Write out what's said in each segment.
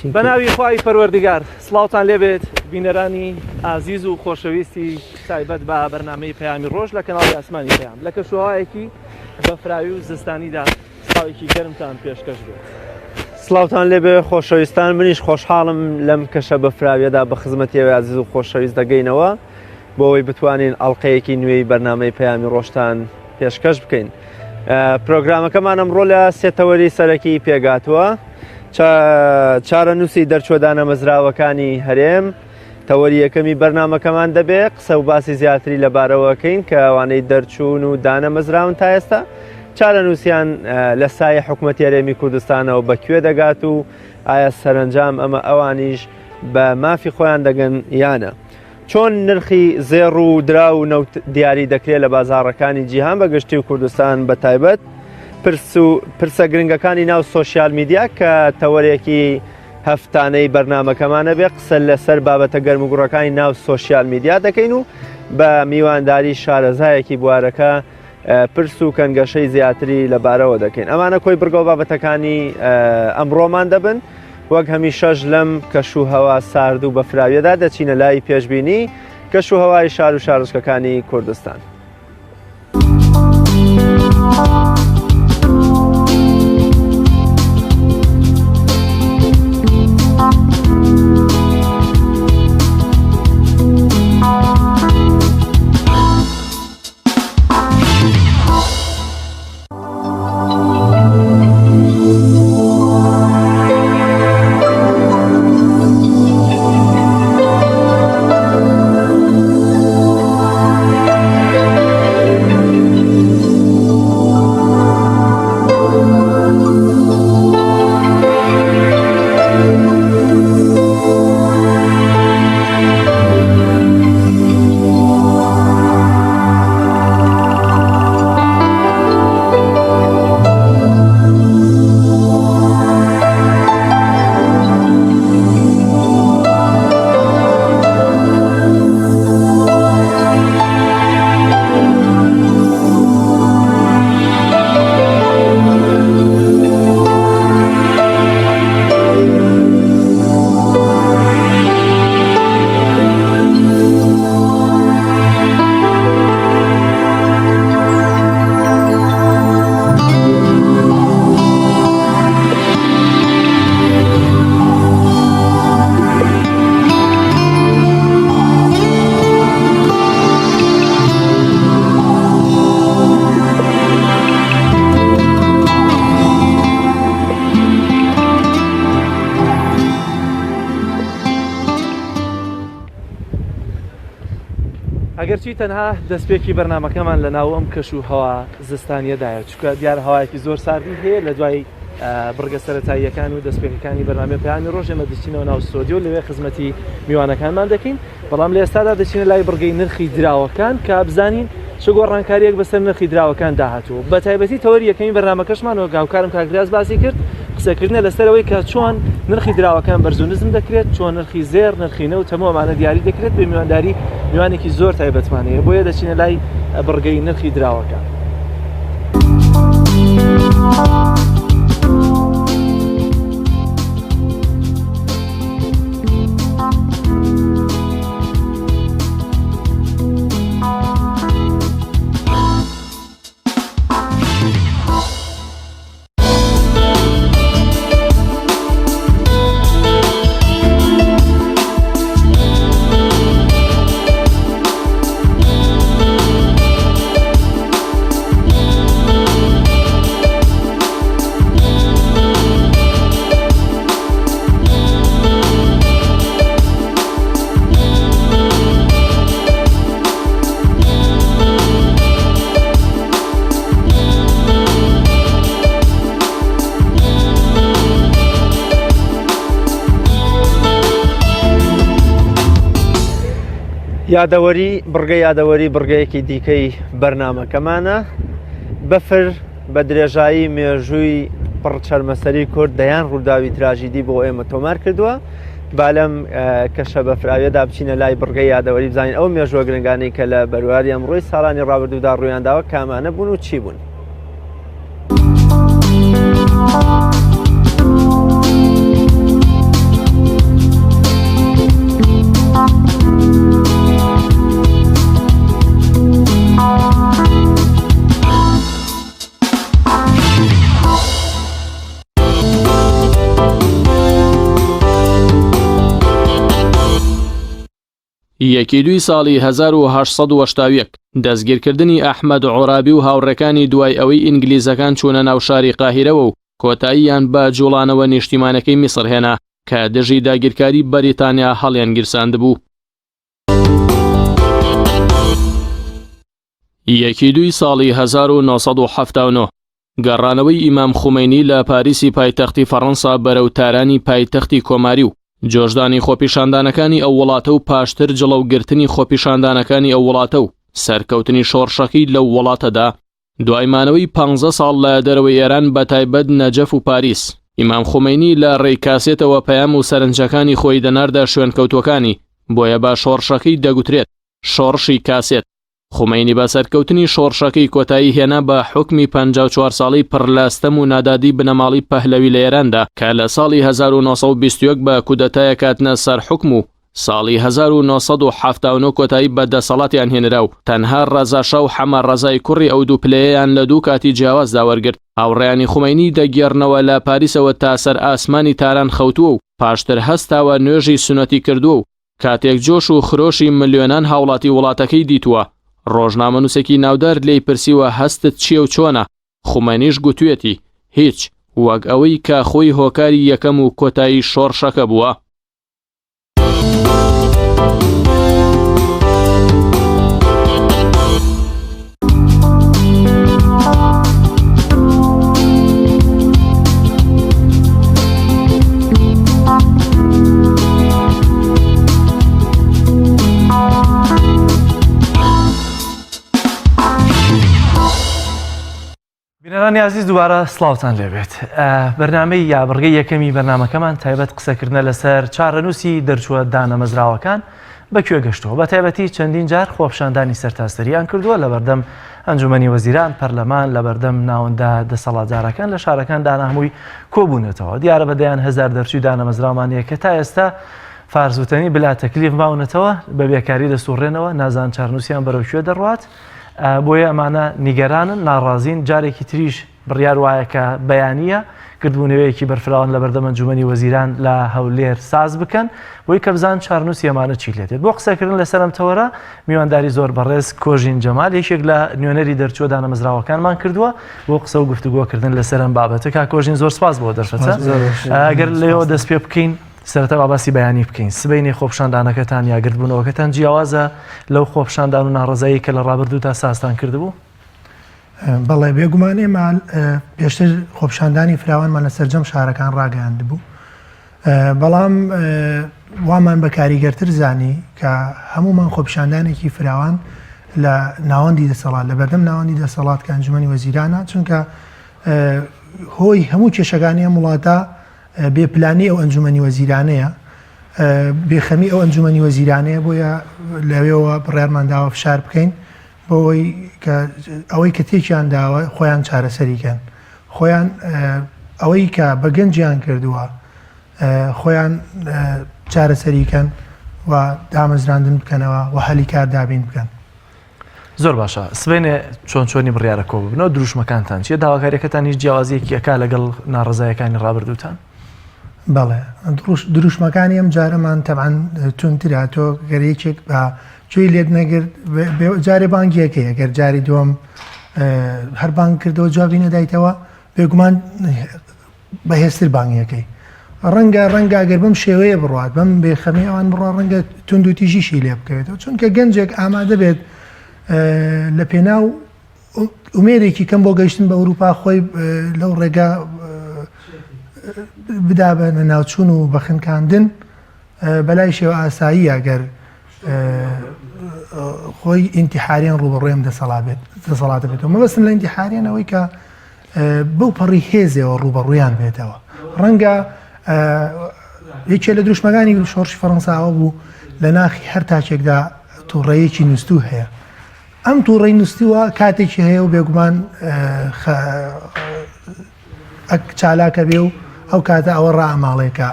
بەناوی خوای پەروەردگار سڵاوتان لێبێت بینەرانی ئازیز و خۆشەویستی تایبەت بە بەرنامەی پەیامی ڕۆژ لە کەناڵی ئاسمانی پەیام لە کەشوهەوایەکی بەفراوی و زستانیدا سڵاوێکی گەرمتان پێشکەش بێت. سڵاوتان لێبێ خۆشەویستان منیش خۆشحاڵم لەم کەشە بەفراویەدا بە خزمەتی ئێوەی ئازیز و خۆشەویست دەگەینەوە بۆ ئەوەی بتوانین ئەڵلقەیەکی نوێی بەرنامەی پەیامی ڕۆژتان پێشکەش بکەین. پرۆگرامەکەمان ئەمڕۆ لە سێ تەوەری سەرەکی پێگاتووە چارەنووسی دەرچوە دانەمەزراوەکانی هەرێم تەوەری یەکەمی بەرنمەکەمان دەبێ قسە و باسی زیاتری لەبارەوەکەین کە ئەوانەی دەرچوون و دانەمەزراون تا ئێستا چارەنووسیان لە سایە حکوومەتی هەرێمی کوردستانەوە بەکوێ دەگات و ئایا سەرنجام ئەمە ئەوانیش بە مافی خۆیان دەگەن یانە. چۆن نرخی زێڕ و دراو و نەوت دیاری دەکرێت لە بازاڕەکانی جیهان بە گشتی و کوردستان بە تایبەت پرس و پرسە گرنگەکانی ناو سۆشیال میدیا کە تەوەرێکی هەفتانەی بەرنمەکەمانە بێ قسە لەسەر بابەتە گەرم و گوڕەکانی ناو سۆشیال میدیا دەکەین و بە میوانداری شارەزایەکی بوارەکە پرس و کەنگەشەی زیاتری لەبارەوە دەکەین ئەمانە کۆی بڕگە و بابەتەکانی ئەمڕۆمان دەبن وەک هەمیشەش لەم کەش و هەوا سارد و بەفراویەدا دەچینە لای پێشبینی کەش و هەوای شار و شارۆچکەکانی کوردستان. ئەگەرچی تەنها دەستپێکی بەرنمەکەمان لە ناو ئەم کەش و هەوا زستانیەدایە چکە دیار هەوایەکی زۆر ساردی هەیە لە دوای بڕگە سەتاییەکان و دەستپێکەکانی بەرنامەی پەیامی ڕۆژ ئێمە دەچینەوە ناو ستۆدیۆ لەوێ خزمەتی میوانەکانمان دەکەین بەڵام لە ئێستادا دەچینە لای بڕگەی نرخی دراوەکان کە بزانین چ گۆڕانکاریەک بەسەر نرخی دراوەکان داهاتوو بە تایبەتی تەوەری یەکەمی بەرنامەکەشمان وەک هاوکارم کاک ریاز باسی کرد قسەکردنە لەسەرەوەی کە چۆن نرخی دراوەکان بەرز و نزم دەکرێت چۆن نرخی زێر نرخی نەوت هەموو ئەمانە دیاری دەکرێت بە میوانداری میوانێکی زۆر تایبەتمان هەیە بۆیە دەچینە لای بڕگەی نرخی دراوەکان. یادەوەری بڕگە یادەوەری بڕگەیەکی دیکەی بەرنمەکەمانە بەفر بە درێژایی مێژووی پڕ چەرمەسەری کورد دەیان ڕووداوی تراژیدی بۆ ئێمە تۆمار کردووە با لەم کەشە بەفراویەدا بچینە لای بڕگەی یادەوەری بزانین ئەو مێژووە گرنگانەی کە لە بەرواری ئەمڕۆی ساڵانی ڕابردوودا ڕوویانداوە کامانە بوون و چی بوون. یەکی دووی ساڵی 1881، دەستگیرکردنی ئەحمەد عورابی و هاوڕێکانی دوای ئەوەی ئینگلیزەکان چوونە ناو شاری قاهیرەوە و کۆتاییان بە جوڵانەوە نیشتیمانەکەی میسر هێنا کە دژی داگیرکاری بەریتانیا هەڵیانگیرساندبوو. یەکی دووی ساڵی 1979 گەڕانەوەی ئیمام خومەینی لە پاریسی پایتەختی فەڕەنسا بەرەو تارانی پایتەختی کۆماری و جۆشدانی خۆپیشاندانەکانی ئەو وڵاتە و پاشتر جڵەوگرتنی خۆپیشاندانەکانی ئەو وڵاتە و سەرکەوتنی شۆڕشەکەی لەو وڵاتەدا دوای مانەوەی پانزە ساڵ لە دەرەوەی ئێران بە تایبەت نەجەف و پاریس، ئیمام خومەینی لە ڕێی کاسێتەوە پەیام و سەرنجەکانی خۆی دەناردە شوێنکەوتووەکانی، بۆیە بە شۆڕشەکەی دەگوترێت، شۆڕشی کاسێت. خومەینی بە سەرکەوتنی شۆڕشەکەی کۆتایی هێنا بە حوکمی 54 ساڵەی پڕ لە ستەم و نادادی بنەماڵەی پەهلەوی لە ئێراندا کە لە ساڵی 1921 بە کودەتایەک هاتنە سەر حوکم و ساڵی 1979 کۆتایی بە دەسەڵاتیان هێنرا و تەنها ڕەزا شا و حەمە ڕەزای کوڕی ئەو دوو پلەیەیان لە دوو کاتی جیاوازدا وەرگرت. هاوڕێیانی خومەینی دەگێڕنەوە لە پاریسەوە تا سەر ئاسمانی تاران خەوتووە و پاشتر هەستاوە نوێژی سوننەتی کردووە و کاتێک جۆش و خرۆشی ملیۆنان هاوڵاتی وڵاتەکەی دیتووە، ڕۆژنامەنووسێکی ناودار لێی پرسیوە هەستت چییە و چۆنە؟ خومەینیش گوتویەتی، هیچ، وەک ئەوەی کە خۆی هۆکاری یەکەم و کۆتایی شۆڕشەکە بووە. بینەرانی ئازیز دووبارە سڵاوتان لێبێت بەرنامەی یا بڕگەی یەکەمی بەرنامەکەمان تایبەت قسەکردنە لەسەر چارەنووسی دەرچووە دانەمەزراوەکان بە کوێ گەشتەوە بە تایبەتی چەندین جار خۆپشاندانی سەرتاسەریان کردووە لە بەردەم ئەنجومەنی وەزیران پەرلەمان لە بەردەم ناوەندە دەسەڵاتدارەکان لە شارەکان دانا هەمووی کۆبوونەتەوە دیارە بە دەیان هەزار دەرچووی دانەمەزراومان هەیە کە تا ئێستا فارزوتەنی بلا تەکلیف ماونەتەوە بە بێکاری دەسوڕێنەوە نازان چارنووسیان بەرەو کوێ دەڕوات بۆیە ئەمانە نیگەرانن ناڕازین جارێکی تریش بڕیار وایە کە بەیانییە گردبوونەوەیەکی بەرفراوان لە بەردەم ئەنجومەنی وەزیران لە هەولێر ساز بکەن بۆی کە بزان چارنووسی ئەمانە چی لێ دێت. بۆ قسەکردن لەسەر ئەم تەوەرە میوانداری زۆر بەڕێز کۆژین جەمال یەکێک لە نوێنەری دەرچووە دانەمەزراوەکانمان کردووە بۆ قسە و گفتوگۆکردن لەسەر ئەم بابەتە. کاک کۆژین زۆر سپاس بۆ دەرفەتە. ئەگەر لێوە دەست پێ بکەین سەرەتا با باسی بەیانی بکەین سبەینێ خۆپیشاندانەکەتان یا گردبوونەوەکەتان جیاوازە لەو خۆپیشاندان و ناڕەزایی کە لە ڕابردوودا سازتان کردبوو؟ بەڵێ بێگومان ئێمە پێشتر خۆپیشاندانی فراوانمان لە سەرجەم شارەکان ڕاگەیاندبوو بەڵام وامان بە کاریگەرتر زانی کە هەمومان خۆپیشاندانێکی فراوان لە ناوەندی دەسەڵات لە بەردەم ناوەندی دەسەڵات کە ئەنجومەنی وەزیرانە چونکە هۆی هەموو کێشەکانی ئەم وڵاتە بێپلانی ئەو ئەنجومەنی وەزیرانەیە بێخەمی ئەو ئەنجومەنی وەزیرانەیە بۆیە لەوێەوە بڕیارمان داوە فشار بکەین بۆوەی کە ئەوەی کە تێکیان داوە خۆیان چارەسەری کەن خۆیان ئەوەی کە بە گەنجیان کردووە خۆیان چارەسەری کەن و دامەزراندن بکەنەوە و هەلی کار دابین بکەن. زۆر باشە سبەینێ چۆن چۆنی بڕیارە کۆ ببنەوە دروشمەکانتان چیە داواکاریەکەتان هیچ جیاوازیەکی ئەکا لەگەڵ ناڕەزایەکانی ڕابردووتان؟ بەڵێ دروشمەکانی ئەم جارەمان تەبعەن توندترە تۆ گەر یەکێک بە گوێی لێت نەگرت جارێ بانگیەکەی ئەگەر جاری دووەم هەر بانگ کردەوە جوابی نەدایتەوە بێگومان بەهێزتر بانگیەکەی ڕەنگە ڕەنگە ئەگەر بەم شێوەیە بڕات بەم بێخەمی ئەوان بڕا ڕەنگە تونند و تیژیشی لێ بکەوێتەوە چونکە گەنجێک ئامادە بێت لە پێناو ئومێدێکی کەم بۆ گەیشتن بە ئەوروپا خۆی لەو ڕێگا بدا بە ناوچوون و بە خنکاندن بەلای شێوە ئاساییە گەر خۆی ئینتیحاریان ڕوبەڕوێم دەسەڵات بێت دەسەڵاتە بێتەوە مەبەستم لە ئینتیحاریان ئەوەی کە بەو پەڕی هێزەوە ڕوبەڕویان بێتەوە ڕەنگە یەکێ لە دروشمەکانی شۆڕشی فەڕەنساوە بوو لە ناخی هەر تاکێکدا تووڕەیەکی نووسوو هەیە ئەم توڕەی نوستووە کاتێکی هەیە و بێگومان چالاکە بێ و ئەو کاتە ئەوە ڕائەماڵێ کە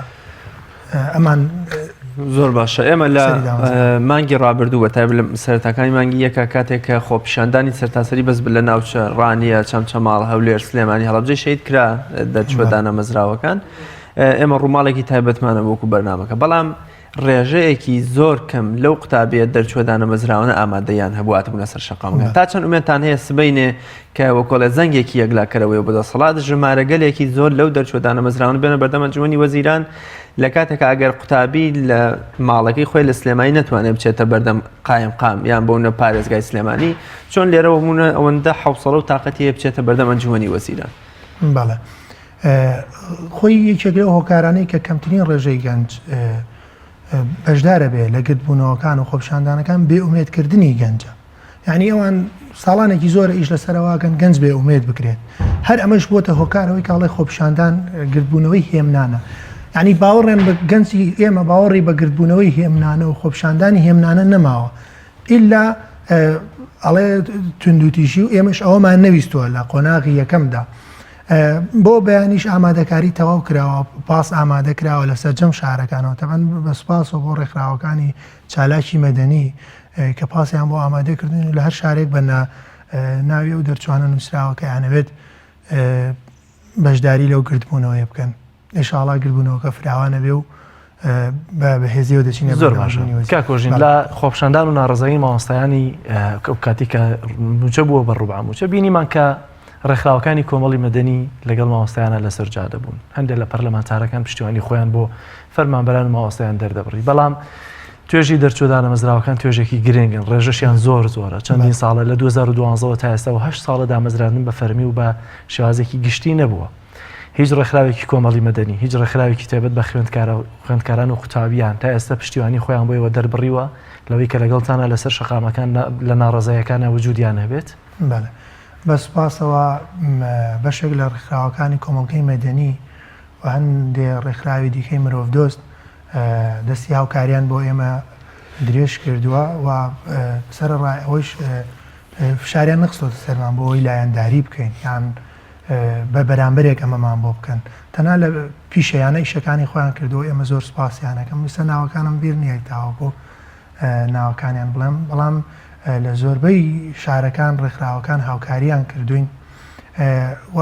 ئەمان زۆر باشە ئێمە لە مانگی ڕابردوو بە تایبەت لە سەرەتاکانی مانگی یەکە کاتێک کە خۆپیشاندانی سەرتاسەری بەس لە ناوچە ڕانیە چەمچەماڵ هەولێر سلێمانی هەڵەبجەی شەید کرا دەرچوە دانەمەزراوەکان ئێمە ڕووماڵێکی تایبەتمانە وەکو بەرنمەکە بەڵام. ڕێژەیەکی زۆر کەم لەو قوتابیە دەرچووە دانەمەزراوانە ئامادەیان هەبوو هاتبوونە سەر شەقامەکان تا چەند ئومێدتان هەیە سبەینێ کە وەکۆڵێ زەنگێکی یەکلاکەرەوەی بۆ دەسەڵات ژمارەگەلێکی زۆر لەو دەرچووە دانەمەزراوانە بێنە بەردەم ئەنجومەنی وەزیران لە کاتێکا ئەگەر قوتابی لە ماڵەکەی خۆی لە سلێمانی نەتوانێت بچێتە بەردەم قایم قام یان بۆ نە پارێزگای سلێمانی چۆن لێرەوە بوونە ئەوەندە حوسەڵە و تااقەتی هەیە بچێتە بەردەم ئەنجومەنی وەزیران بەڵێ خۆی یەکێک لەو هۆکارانەی کە کەمترین ڕێژەی گەنج بەشدارە بێ لە گردبوونەوەکان و خۆپیشاندانەکان بێ ئومێدکردنی گەنجە یعنی ئەوان ساڵانێکی زۆرە ئیش لەسەرەواکەن گەنج بێ ئومێد بکرێت هەر ئەمەش بۆتە هۆکارەوەی کاڵی خۆپیشاندان گردبوونەوەی هێمنانە یعنی باوەڕێن بە گەنجی ئێمە باوەڕی بە گردبوونەوەی هێمنانە و خۆپیشاندانی هێمنانە نەماوە ئللا ئەڵێ توندوتیژی و ئێمەش ئەوەمان نەویستووە لە قۆناغی یەکەمدا بۆ بەیانیش ئامادەکاری تەواو کراوە، پاس ئامادە کراوە لە سەرجەم شارەکانەوە، تەبعەن بە سوپاسەوە بۆ ڕێکخراوەکانی چالاکی مەدەنی کە پاسیان بۆ ئامادە کردوین و لە هەر شارێک بە ناوی ئەو دەرچوانە نووسراوە کە ئەیانەوێت بەشداری لەو گردبوونەوەیە بکەن. ئینشاڵا گردبوونەوەکە فراوانە بێ و بە بەهێزیەوە دەچینە زۆر باشە کاک کۆژین لە خۆپشاندان و ناڕزایی مامۆستایانی ئەو کاتی کە موچە بووە بە ڕوبع موچە بینیمان کە ڕێکخراوەکانی کۆمەڵی مەدەنی لەگەڵ مامۆستایانە لەسەر جادە بوون هەندێک لە پەرلەمانتارەکان پشتیوانی خۆیان بۆ فەرمانبەران و مامۆستایان دەردەبڕی بەڵام توێژی دەرچوو دانەمەزراوەکان توێژێکی گرنگن ڕێژەشیان زۆر زۆرە چەندین ساڵە لە 2012 تا ئێستا و 8 ساڵە دامەزراندن بە فەرمی و بە شێوازێکی گشتی نەبووە هیچ ڕێکخراوێکی کۆمەڵی مەدەنی، هیچ ڕێکخراوێکی تایبەت بە خوێندکاران و قوتابیان تا ئێستا پشتیوانی خۆیان بۆ ئێوە دەربڕیوە لەوەی کە لەگەڵتانە لەسەر شەقامەکان لە ناڕەزاییەکانا وجودیان هەبێت؟ بەڵێ. بە سوپاسەوە بەشێک لە ڕێکخراوەکانی کۆمەڵگەی مەدەنی و هەندێ ڕێکخراوی دیکەی مرۆڤدۆست دەستی هاوکاریان بۆ ئێمە درێژ کردووە و سەرەڕای ئەوەیش فشاریان نەخستۆتە سەرمان بۆ ئەوەی لایەنداری بکەین یان بە بەرامبەرێک ئەمەمان بۆ بکەن تەنها لە پیشەیانە ئیشەکانی خۆیان کردووە ئێمە زۆر سوپاسیانەکەم ئێستا ناوەکانم بیر نییە تاوەکو ناوەکانیان بڵێم بەڵام لە زۆربەی شارەکان ڕێکخراوەکان هاوکاریان کردوین و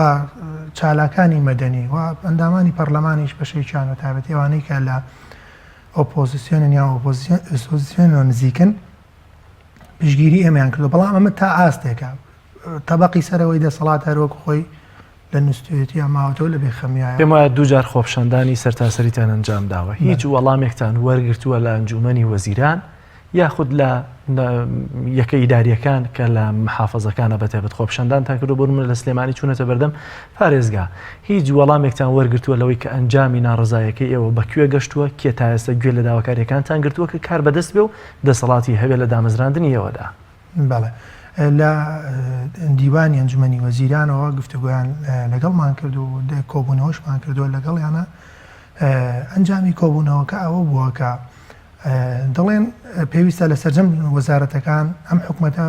چالاکانی مەدەنی و ئەندامانی پەرلەمانیش بەشێکیان بە تایبەتی ئەوانەی کە لە ئۆپۆزیسیۆنن یان ئۆپۆزیسیۆنەوە نزیکن پشگیری ئێمەیان کردو بەڵام ئەمە تا ئاستێکە تەبەقی سەرەوەی دەسەڵات هەر وەک خۆی لە نوستویەتیا ماوەتەوە لە بێخەمیایە. پێم وایە دووجار خۆپشاندانی سەرتاسەریتان ئەنجام داوە، هیچ وەڵامێکتان وەرگرتووە لە ئەنجوومەنی وەزیران یاخود لە یەکە ئیدارییەکان کە لە محافەزەکانە بەتایبەت خۆپیشاندانتان کردووە بۆ نموونە لە سلێمانی چوونەتە بەردەم پارێزگا هیچ وەڵامێکتان وەرگرتووە لەوەی کە ئەنجامی ناڕەزایەکەی ئێوە بە کوێ گەشتووە کێ تا ئێستا گوێ لە داواکارییەکانتان گرتووە کە کار بەدەست بێ و دەسەڵاتی هەبێ لە دامەزراندنی ئێوەدا؟ بەڵێ لە دیوانی ئەنجومەنی وەزیرانەوە گفتوگۆیان لەگەڵمان کرد و کۆبوونەوەشمان کردووە لەگەڵیانە ئەنجامی کۆبوونەوەکە ئەوە بووە کە دەڵێن پێویستە لە سەرجەم وەزارەتەکان ئەم حکومەتە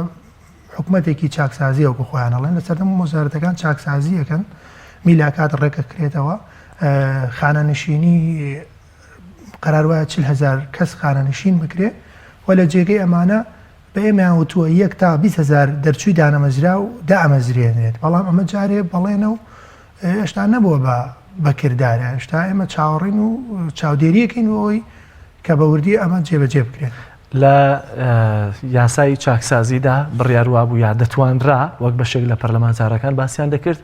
حکومەتێکی چاکسازیە وەکو خۆیان ئەڵێن لە سەردەم وەزارەتەکان چاکسازیەکەن میلاکات ڕێکەکرێتەوە خانەنشینی قەرار وایە 40 هەزار کەس خانەنشین بکرێ و لە جێگەی ئەمانە بە ئێمەیان وتووە یەک تا 20 هەزار دەرچووی دانەمەزراو دامەزرێنرێت بەڵام ئەمە جارێ بەڵێنە و هێشتا نەبووە بە بە کردار هێشتا ئێمە چاوەڕێین و چاودێریەکەین بۆ ئەوەی کە بە وردی ئەمە جێبەجێ بکرێت. لە یاسای چاکسازیدا بڕیار وابوو یا دەتوانرا وەک بەشێک لە پەرلەمانتارەکان باسیان دەکرد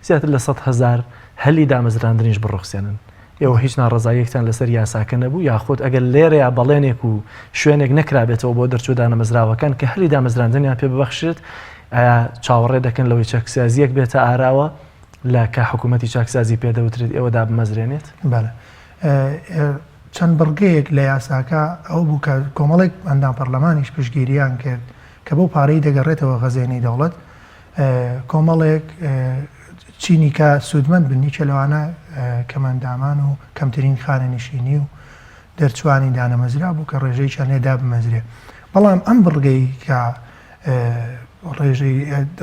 زیاتر لە 100 هەزار هەلی دامەزراندنیش بڕوخسێنن. ئێوە هیچ ناڕەزاییەکتان لەسەر یاساکە نەبوو یاخود ئەگەر لێرەیا بەڵێنێک و شوێنێک نەکرابێتەوە بۆ دەرچوو دانەمەزراوەکان کە هەلی دامەزراندنیان پێ ببەخشرێت ئایا چاوەڕێ دەکەن لەوەی چاکسازییەک بێتە ئاراوە لە کە حکوومەتی چاکسازی پێ دەوترێت ئێوە دابمەزرێنێت؟ بەڵێ چەند بڕگەیەک لە یاساکە ئەو بوو کە کۆمەڵێک ئەندام پەرلەمانیش پشتگیریان کرد کە بەو پارەی دەگەڕێتەوە خەزێنەی دەوڵەت کۆمەڵێک چینی کە سوودمەند بن، یەکێ لەوانە کەمئەندامان و کەمترین خانەنشینی و دەرچووانی دانەمەزرا بوو کە ڕێژەیەکیان لێ دابمەزرێ. بەڵام ئەم بڕگەی کە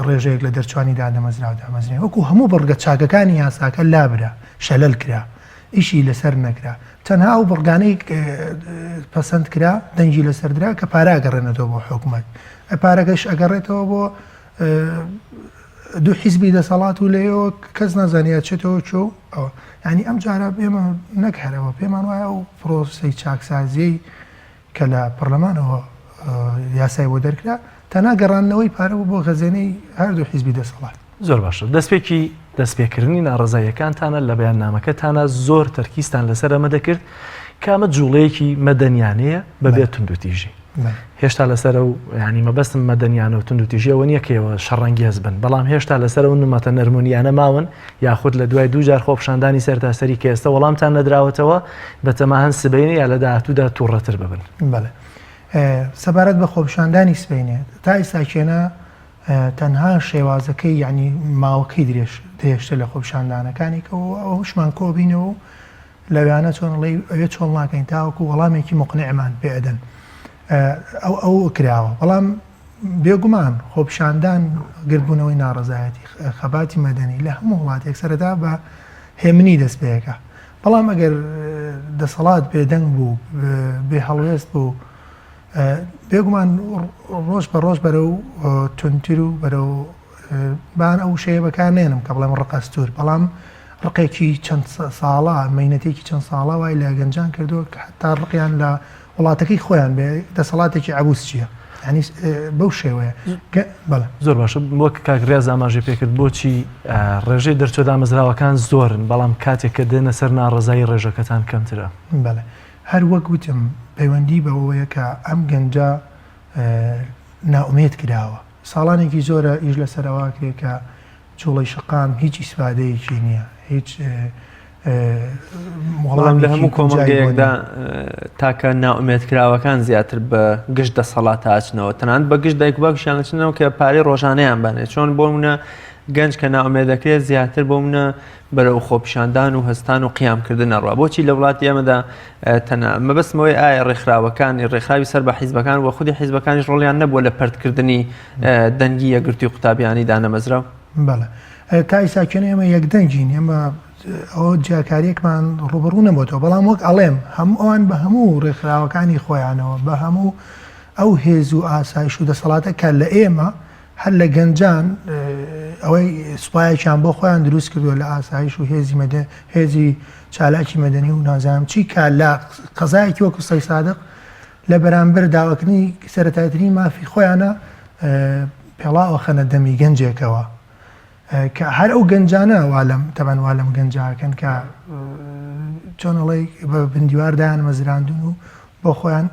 ڕێژەیەک لە دەرچووانی دانەمەزراو دامەزرێن، وەکوو هەموو بڕگە چاکەکانی یاساکە لابرا، شەلەل کرا، ئیشی لەسەر نەکرا. تەنها ئەو بڕگانەی پەسەند کرا، دەنگی لەسەر درا کە پارە ئەگەڕێنێتەوە بۆ حکومەت. پارەکەش ئەگەڕێتەوە بۆ. دوو حیزبی دەسەڵات و لەوێوە کەس نازانێ ئەچێتەوە کوێ و ئەوە یعنی ئەم جارە ئێمە نەک هەرەوە پێمان وایە ئەو پرۆسەی چاکسازیەی کە لە پەرلەمانەوە یاسای بۆ دەرکرا تەنها گەڕاندنەوەی پارە بوو بۆ خەزێنەی هەردوو حیزبی دەسەڵات. زۆر باشە دەستپێکی دەستپێکردنی ناڕەزاییەکانتانە لە بەیاننامەکەتانا زۆر تەرکیزتان لەسەر ئەمە دەکرد کە ئەمە جوڵەیەکی مەدەنیانەیە بەبێ توندوتیژی هێشتا لەسەر و ینی مەبەستم مەدەنیانە و توندوتیژی ئەوە نییە کە ئێوە شەڕەنگێز بن بەڵام هێشتا لەسەر ئەو نمەتە نەرمونیانە ماون یاخود لە دوای دووجار خۆپیشاندانی سەرتاسەری کە ئێستا وەڵامتان نەدراوەتەوە بەتەماهەن سبەینێ یا لە داهاتوودا تووڕەتر ببن. بەڵێ سەبارەت بە خۆپیشاندانی سبەینێ تا ئیستا کێنە تەنها شێوازەکەی یعنی ماوەکەی درێژ درێژتر لە خۆپیشاندانەکانی کە ئەوشمان کۆبینەوە و لەویانە چۆن ئەڵێی ئەوێ چۆڵ ناکەین تاوەکو وەڵامێکی مقنعمان پێ ئەدەن ئەو ئەو کراوە بەڵام بێگومان خۆپیشاندان گردبوونەوەی ناڕەزایەتی خەباتی مەدەنی لە هەموو وڵاتێک سەرەتا بە هێمنی دەست پێەکە بەڵام ئەگەر دەسەڵات بێدەنگ بوو بێ هەڵوێست بوو بێگومان ڕۆژ بە ڕۆژ بەرەو تونتر و بەرەو بان ئەو وشەیە بەکار نێنم کە بڵێم ڕقەستور بەڵام ڕقێکی چەند ساڵە مەینەتێکی چەند ساڵە وای لە گەنجان کردووە کە حتا ڕقیان لە وڵاتەکەی خۆیان بێ دەسەڵاتێکی عبوس چییە؟ ینی بەو شێوەیە بەڵێ زۆر باشە وەک کاک ڕێز ئاماژەی پێکرد بۆچی ڕێژەی دەرچوە دامەزراوەکان زۆرن بەڵام کاتێک کە دێنە سەر ناڕەزایی ڕێژەکەتان کەمترە بەڵێ هەر وەک وتم پەیوەندی بەوەیە کە ئەم گەنجە نائومێد کراوە ساڵانێکی زۆرە ئیش لەسەر ئەوە ئەکرێ کە جوڵەی شەقام هیچ ئیسفادەیەکی نییە هیچ بەڵام لە هەموو کۆمەڵگەیەکدا تاکە نائومێدکراوەکان زیاتر بە گشت دەسەڵات ئاچنەوە تەنانەت بە گشت دایک و باوکیان ئەچنەوە کە پارەی ڕۆژانەیان بانێ چۆن بۆ منە گەنج کە نائومێد دەکرێت زیاتر بۆ منە بەرەو خۆپیشاندان و هەستان و قیامکردن ئەڕوا بۆچی لە وڵاتی ئێمەدا تەنها مەبەستم ئەوەیە ئایا ڕێکخراوەکانی ڕێکخراوی سەر بە حیزبەکان و خودی حیزبەکانیش ڕۆڵیان نەبووە لە پەرتکردنی دەنگی یەکگرتووی قوتابیانی دانەمەزراو؟ بەڵێ تا ئیستا کێنە ئێمە یەکدەنگین ئێمە ئەوە جیاکاریەکمان ڕوبەڕوو نەبێتەوە بەڵام وەک ئەڵێم هەموو ئەوان بە هەموو ڕێکخراوەکانی خۆیانەوە بە هەموو ئەو هێز و ئاسایش و دەسەڵاتە کە لە ئێمە هەر لە گەنجان ئەوەی سوپایەکیان بۆ خۆیان دروست کردووە لە ئاسایش و هێزی مەدە هێزی چالاکی مەدەنی و نازانم چی کە لە قەزایەکی وەکو سەی سادق لە بەرامبەر داواکردنی سەرەتایترین مافی خۆیانە پێڵاوە خەنە دەمی گەنجێکەوە کە هەر ئەو گەنجانە وا لەم تەبەن وا لەم گەنجاکەن کە چۆن ئەڵێ بە بندیواردایان مەزراندون و بۆ خۆیان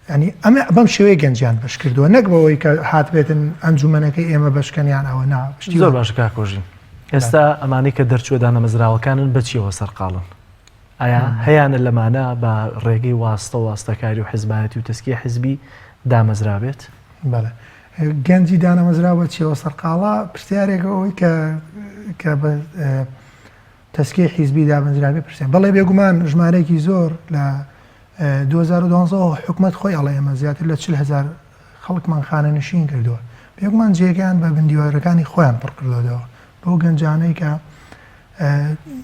یانی ئەمە بەم شێوەیە گەنجیان بەش کردووە نەک بەوەی کە هاتبێتن ئەنجومەنەکەی ئێمە بەشکەن یان ئەوە نا شتی زۆر باشە کاک کۆژین ئێستا ئەمانەی کە دەرچووە دانەمەزراوەکانن بە چیەوە سەرقاڵن ئایا هەیانە لەمانە بە ڕێگەی واستە و واستەکاری و حزبایەتی و تەسکی حزبی دامەزرابێت؟ بەڵێ گەنجی دانەمەزراو بە چیەوە سەرقاڵە پرسیارێکە ئەوەی کە کە بە تەسکی حیزبی دامەزرابێ پرسیار بەڵێ بێگومان ژمارەیەکی زۆر لە 2012 حکومەت خۆی ئەڵێ ئێمە زیاتر لە 40 هەزار خەڵکمان خانەنشین کردووە بێگومان جێگەیان بە بندیوارەکانی خۆیان پڕ کردۆتەوە بەو گەنجانەی کە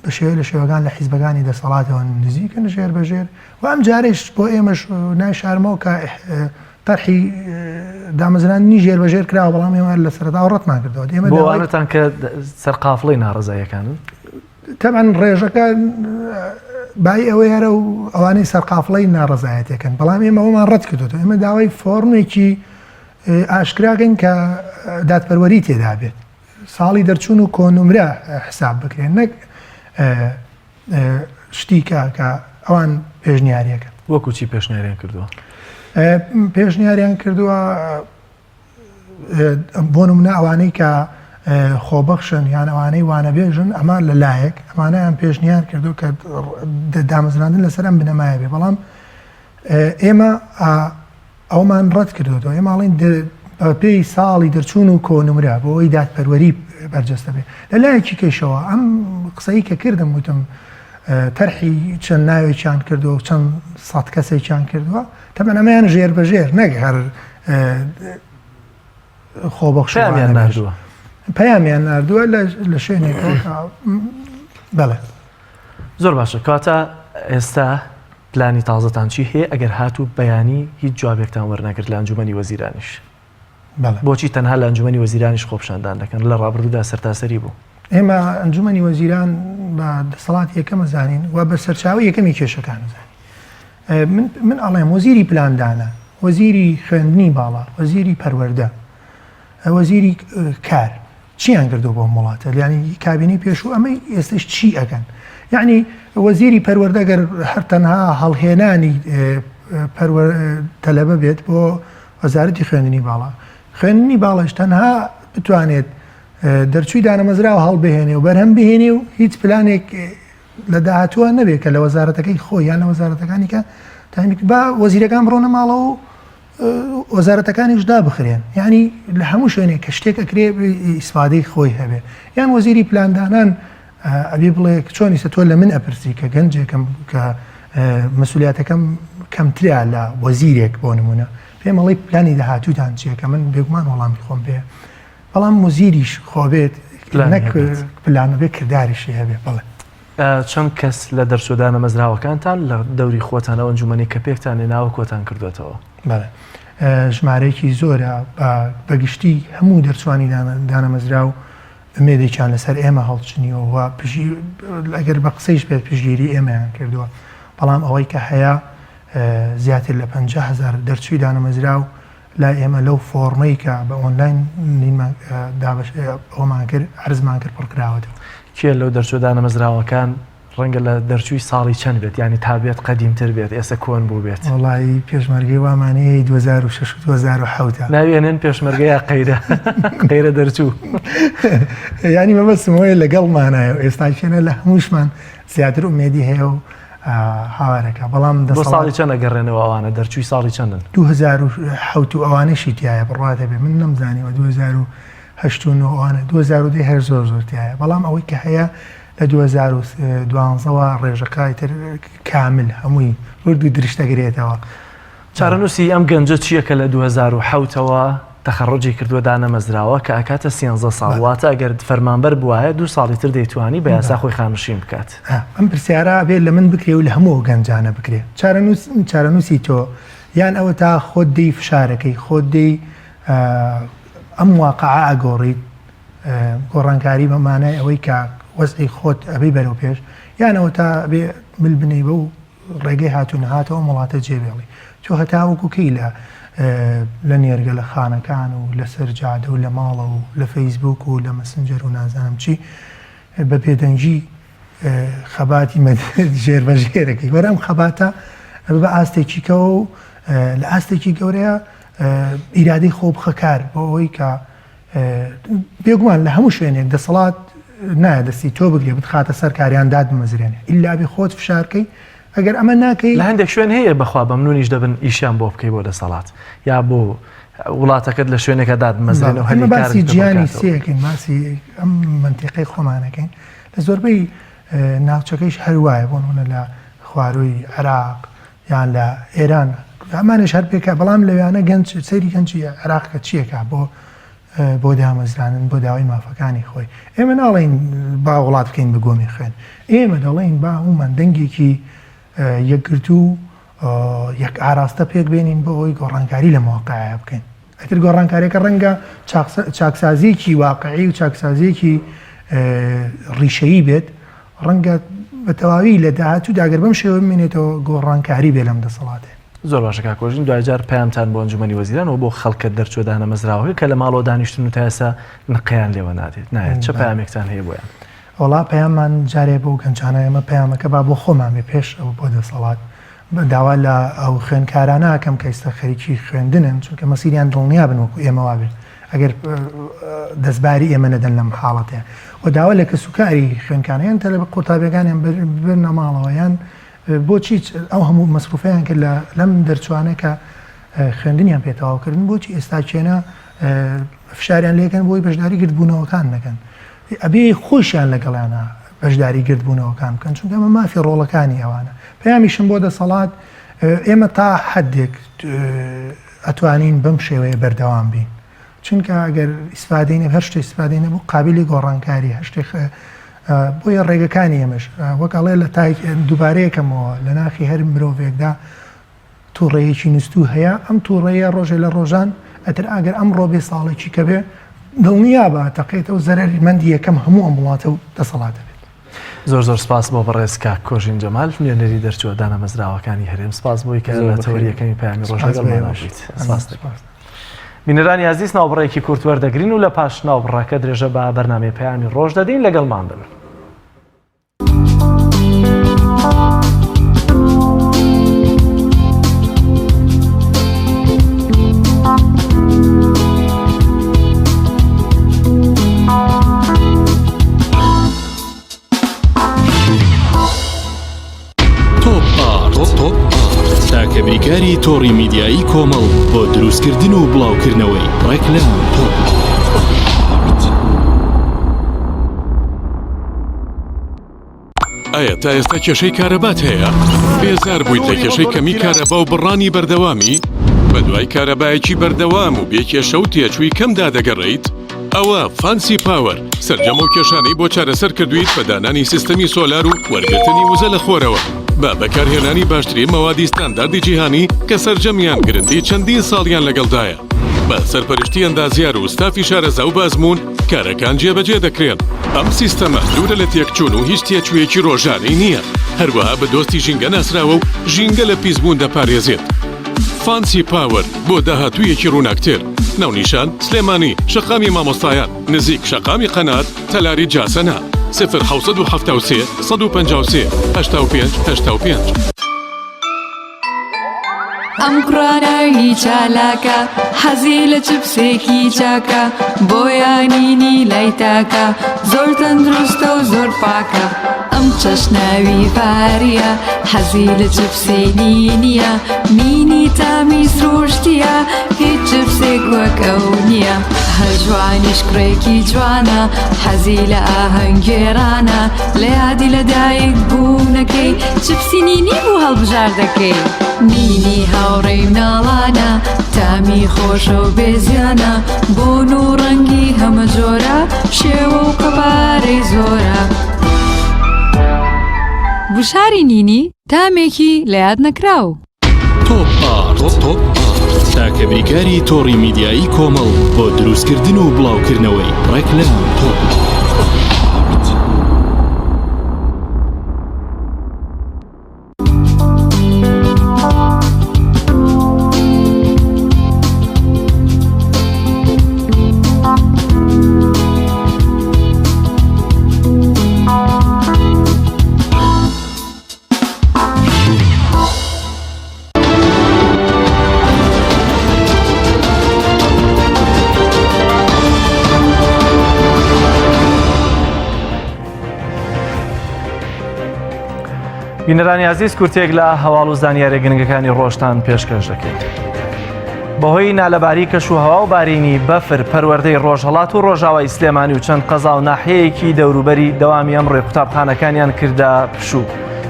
بە شێوەی لە شێوەکان لە حیزبەکانی دەسەڵاتەوە نزیکن ژێر بە ژێر و ئەم جارێش بۆ ئێمەش نایشارمەوە کە تەرحی دامەزراندنی ژێر بە ژێر کراوە بەڵام ئێمە لە سەرەتاوە ڕەتمان کردەوە ئێمە بۆ ئەوانەتان کە سەرقافڵەی ناڕەزاییەکانن؟ تەبعەن ڕێژەکە بای ئەوەی هەرە و ئەوانەی سەرقافڵەی ناڕەزایەتەکەن بەڵام ئێمە ئەومان ڕەت کردوێتەوە ئێمە داوای فۆرمێکی ئاشکراکەین کە دادپەروەری تێدا بێت ساڵی دەرچوون و کۆنمرە حساب بکرێن نەک شتی کە کە ئەوان پێشنیاریەکەن. وەکو چی پێشنیاریان کردووە؟ پێشنیاریان کردووە بۆ نمونە ئەوانەی کە خۆبەخشن یان ئەوانەی وانەبێژن ئەمە لە لایەک ئەمانیان پێشنیار کردو کە دامەزراندن لەسەر ئەم بنەمایە بێ بەڵام ئێمە ئەومان ڕەت کردوەوە ئێمە ئەڵێین بەپێی ساڵی دەرچوون و کۆنمرە بۆ ئەوەی دادپەروەری بەرجەستە بێ لە لایەکی کەیشەوە ئەم قسەی کە کردم وتم تەرحی چەند ناوێکیان کردووە و چەند سەد کەسێکیان کردووە تەبەن ئەمەیان ژێر بە ژێر نەک هەر خۆبەخش پەیامیان ناردووە پەیامیان ناردووە لە شوێنێکەوە بەڵێ زۆر باشە کەواتە ئێستا پلانی تازەتان چی هەیە ئەگەر هاتوو بەیانی هیچ جوابێکتان وەرنەگرت لە ئەنجومەنی وەزیرانیش؟ بۆچی تەنها لە ئەنجومەنی وەزیرانیش خۆپیشاندان دەکەن؟ لە ڕابردوودا سەرتاسەری بوو. ئێمە ئەنجومەنی وەزیران بە دەسەڵاتی یەکەم ئەزانین و بە سەرچاوەی یەکەمی کێشەکان ئەزانین. من من ئەڵێم وەزیری پلاندانان، وەزیری خوێندنی باڵا، وەزیری پەروەردە، وەزیری کار چیان کردو بۆ وڵاتە یعنی کابینەی پێشوو ئەمەی ئێستش چی ئەکەن یعنی وەزیری پەروەردە گەر هەر تەنها هەڵهێنانی تەلەبە بێت بۆ وەزارەتی خوێندنی باڵا خوێندنی باڵش تەنها بتوانێت دەرچووی دانەمەزراوە هەڵبهێنێ و بەرهەم بهێنێ و هیچ پلانێک لە داهاتووە نەبێت کە لە وەزارەتەکەی خۆی یان لە وەزارەتەکانی کە تایمی با وەزیرەکان بڕۆنە ماڵەوە و وەزارەتەکانیش دابخرێن یعنی لە هەموو شوێنێک کە شتێک ئەکرێ ئیسفادەی خۆی هەبێ یان وەزیری پلاندانان ئەبێ بڵێ چۆن ئیستا تۆ لە من ئەپرسی کە گەنجێکم کە مەسولیاتەکەم کەمترە لە وەزیرێک بۆ نمونە پێم ئەڵێ پلانی داهاتووتان چییە کە من بێگومان وەڵامی خۆم پێ بەڵام وەزیریش خۆ بێت نەک پلان بێ کرداریشی هەبێ بەڵێ. چەند کەس لە دەرچوو دانەمەزراوەکانتان لە دەوری خۆتان ئەو ئەنجومەنەی کە پێکتان هێناوە کۆتان کردووەتەوە؟ بەڵێ ژمارەیەکی زۆرە بە گشتی هەموو دەرچوانی دانەمەزراو ئومێدێکیان لەسەر ئێمە هەڵچنیوە و ئەگەر بە قسەیش بێت پشتگیری ئێمەیان کردووە، بەڵام ئەوەی کە هەیە زیاتر لە 50 هەزار دەرچووی دانەمەزراو لای ئێمە لەو فۆڕمەی کە بە ئۆنلاین دابەش ئەومان کرد عەرزمان کرد پڕکراوەتەوە. کێ لەو دەرچووە دانەمەزراوەکان ڕەنگە لە دەرچووی ساڵی چەند بێت یانی تا بێت قەدیمتر بێت ئێستا کۆن بوو بێت. وەڵایی پێشمەرگەی وامان هەیە 2006 و 2007 ە. ناوی ئەنێن پێشمەرگە یا قەیرە قەیرە دەرچوو. یانی مەبەستم ئەوەیە لەگەڵمانایە و ئێستا کێنە لە هەمووشمان زیاتر ئومێدی هەیە و هاوارەکە بەڵام بۆ ساڵی چەند ئەگەڕێنەوە ئەوانە دەرچووی ساڵی چەندن؟ 2007 و ئەوانەشی تایە بڕوات هەبێ من نەمزانیوە 2008 و 9 ئەوانە 2010 هەر زۆر زۆر تایە بەڵام ئەوەی کە هەیە لە 2012 ەوە ڕێژەکە ئیتر کامل هەمووی ورد و درشت دەگرێتەوە. چارەنووسی ئەم گەنجە چییە کە لە 2007 ەوە تەخەڕوجی کردووە دانەمەزراوە کە ئەکاتە سیانزە ساڵ واتە ئەگەر فەرمانبەر بوایە دوو ساڵی تر دەیتوانی بە یاسا خۆی خانشین بکات. ئەم پرسیارە ئەبێ لە من بکرێ و لە هەموو ئەو گەنجانە بکرێ. چارەنووس چارەنووسی تۆ یان ئەوەتا خۆت دێی فشارەکەی خۆت دێی ئەم واقعە ئەگۆڕیت گۆڕانکاری بە مانای ئەوەی کە وەزعی خۆت ئەبەی بەرەو پێش یان ئەوەتا ئەبێ مل بنێی بەو ڕێگەی هات و نەهاتەوە ئەم وڵاتە جێ بێڵی تۆ هەتاوەکو کەی لە لە نێرگە لە خانەکان و لەسەر جادە و لە ماڵە و لە فەیسبوک و لە مەسنجەر و نازانم چی بە بێدەنگی خەباتی ژێر بە ژێرەکەی وەرە ئەم خەباتە بە ئاستێکی کەەوە و لە ئاستێکی گەورەیە ئیرادەی خۆ بخە کار بۆ ئەوەی کە بێگومان لە هەموو شوێنێک دەسەڵات نایە دەستی تۆ بگرێ بتخاتە سەر کاریان داد بمەزرێنێ ئیلا بێ خۆت فشارکەی ئەگەر ئەمە ناکەی لە هەندێک شوێن هەیە بەخوا مەمنونیش دەبن ئیشیان بۆ بکەی بۆ دەسەڵات یا بۆ وڵاتەکەت لە شوێنێکە داد بمەزرێنەوە هەلی باسی جیانی سێکەین باسی ئەم منتیقەی خۆمانەکەین لە زۆربەی ناوچەکەیش هەر وایە بۆ نمونە لە خوارووی عێراق یان لە ئێران ئەمانش هەر پێکە بەڵام لەویانە گەنج سەیری گەنجی عێراق کە چیەکە بۆ بۆ دامەزرانن بۆ داوای مافەکانی خۆی ئێمە ناڵێین با وڵات بکەین بە گۆمی خوێن ئێمە دەڵێین با هەموومان دەنگێکی یەکگرتوو یەک ئاراستە پێک بێنین بۆ ئەوەی گۆڕانکاری لە مواقعە بکەین ئەتر گۆڕانکاریەکە ڕەنگە چاکسازیەکی واقعی و چاکسازیەکی ڕیشەیی بێت ڕەنگە بە تەواوی لە داهاتوودا گەر بەم شێوە بمێنێتەوە گۆڕانکاری بێ لەم دەسەڵاتێ. زۆر باشە کاک کۆژین دواجار پەیامتان بۆ ئەنجومەنی وەزیران و بۆ خەڵکە دەرچووە دانەمەزراوەکە کە لە ماڵەوە دانیشتن و تا ئێستا نقەیان لێوە نادێت نایەت چ پەیامێکتان هەیە بۆیان؟ وەڵا پەیاممان جارێ بۆ گەنجانە ئێمە پەیامەکە با بۆ خۆمان بێ پێش ئەوە بۆ دەسەڵات داوا لە ئەو خوێندکارانە ئەکەم کە ئیستا خەریکی خوێندنن چونکە مەسیریان دڵنیا بن وەکو ئێمە وابێت ئەگەر دەستباری ئێمە نەدەن لەم حاڵەتەیە و داوا لە کەسوکاری خوێندکاران یان تەلەبە قوتابیەکانیان ببرنە ماڵەوە یان بۆچی ئەو هەموو مەسروفیان کرد لە لەم دەرچوانە کە خوێندنیان پێ تەواو کردن بۆچی ئێستا چێنە فشاریان لێکەن بۆی بەشداری گردبوونەوەکان نەکەن ئەبێ خۆشیان لەگەڵیانە بەشداری گردبوونەوەکان بکەن چونکە ئەمە مافی ڕۆڵەکانی ئەوانە پەیامیشم بۆ دەسەڵات ئێمە تا حدێک ئەتوانین بەم شێوەیە بەردەوام بین چونکە ئەگەر ئیسفادەی نەبێ هەر شتێک ئیسفادەی نەبوو قابلی گۆڕانکاری هەر شتێک بۆیە ڕێگەکانی ئێمەش وەک ئەڵێ لە تای دووبارەیەکەمەوە لە ناخی هەر مرۆڤێکدا تووڕەیەکی نوستوو هەیە ئەم تووڕەیە ڕۆژێ لە ڕۆژان ئەتر ئەگەر ئەمڕۆ بێ ساڵێکی کە بێ دڵنیابە تەقێتەوە زەرەرمەندی یەکەم هەموو ئەم وڵاتە و دەسەڵاتە بێت. زۆر زۆر سپاس بۆ بەڕێز کاک کۆژین جەمال نوێنەری دەرچووە دانەمەزراوەکانی هەرێم سپاس بۆی کە لە تەوەری یەکەمی پەیامی ڕۆژ لەگەڵمان بوویت. سپاس دەکەم. بینەرانی ئازیز ناوبڕێکی کورت وەردەگرین و لە پاش ناوبڕەکە درێژە بە بەرنامەی پەیامی ڕۆژ دەدەین لەگەڵمان بن. تۆپ ئارت تاکە بریکاری تۆڕی میدیایی کۆمەڵ بۆ دروستکردن و بڵاوکردنەوەی ڕێکلام. تۆپ ئارت. ئایا تا ئێستا کێشەی کارەبات هەیە؟ بێزار بوویت لە کێشەی کەمی کارەبا و بڕانی بەردەوامی؟ بەدوای کارەبایەکی بەردەوام و بێ کێشە و تێچووی کەمدا دەگەڕێیت؟ ئەوە فانسی پاوەر سەرجەم ئەو کێشانەی بۆ چارەسەر کردوویت بە دانانی سیستەمی سۆلار و وەرگرتنی وزە لە خۆرەوە بە بەکارهێنانی باشترین مەوادی ستانداردی جیهانی کە سەرجەمیان گرنتی چەندین ساڵیان لەگەڵدایە بە سەرپەرشتی ئەندازیار و ستافی شارەزا و بەئەزموون کارەکان جێبەجێ دەکرێن. ئەم سیستەمە دوورە لە تێکچوون و هیچ تێچوویەکی ڕۆژانەی نییە، هەروەها بە دۆستی ژینگە ناسراوە و ژینگە لە پیسبوون دەپارێزێت. فانسی پاوەر بۆ داهاتوویەکی ڕووناکتر. ناونیشان، سلێمانی، شەقامی مامۆستایان، نزیک شەقامی قەنات، تەلاری جاسەنە. 0773 153 85 85. ئەم کوڕە ناوی چالاکە حەزی لە چپسێکی چاکە بۆیانینی لای تاکە زۆر تەندروستە و زۆر پاکە ئەم چەشناوی فاریە حەزی لە چپسی نینیە نینی تامی سروشتیە هیچ چپسێک وەک ئەو نییە هەژوانیش کوڕێکی جوانە حەزی لە ئاهەنگگێڕانە لە یادی لە دایک بوونەکەی چپسی نینی بوو هەڵبژاردەکەی نینی هاوڕێی مناڵانە تامی خۆشە و بێزیانە بۆن و ڕەنگی هەمە جۆرە شێوە و قەبارەی زۆرە. گوشاری نینی تامێکی لە یاد نەکراو. تۆپ ئارت تاکە بریکاری تۆڕی میدیایی کۆمەڵ بۆ دروستکردن و بڵاوکردنەوەی ڕێکلام. تۆپ ئارت. بینەرانی ئازیز کورتێک لە هەواڵ و زانیارە گرنگەکانی ڕۆژتان پێشکەش دەکەین. بەهۆی نالەباری کەش و هەوا و بارینی بەفر پەروەردەی ڕۆژهەڵات و ڕۆژاوای سلێمانی و چەند قەزا و ناحیەیەکی دەوروبەری دەوامی ئەمڕۆی قوتابخانەکانیان کردە پشوو.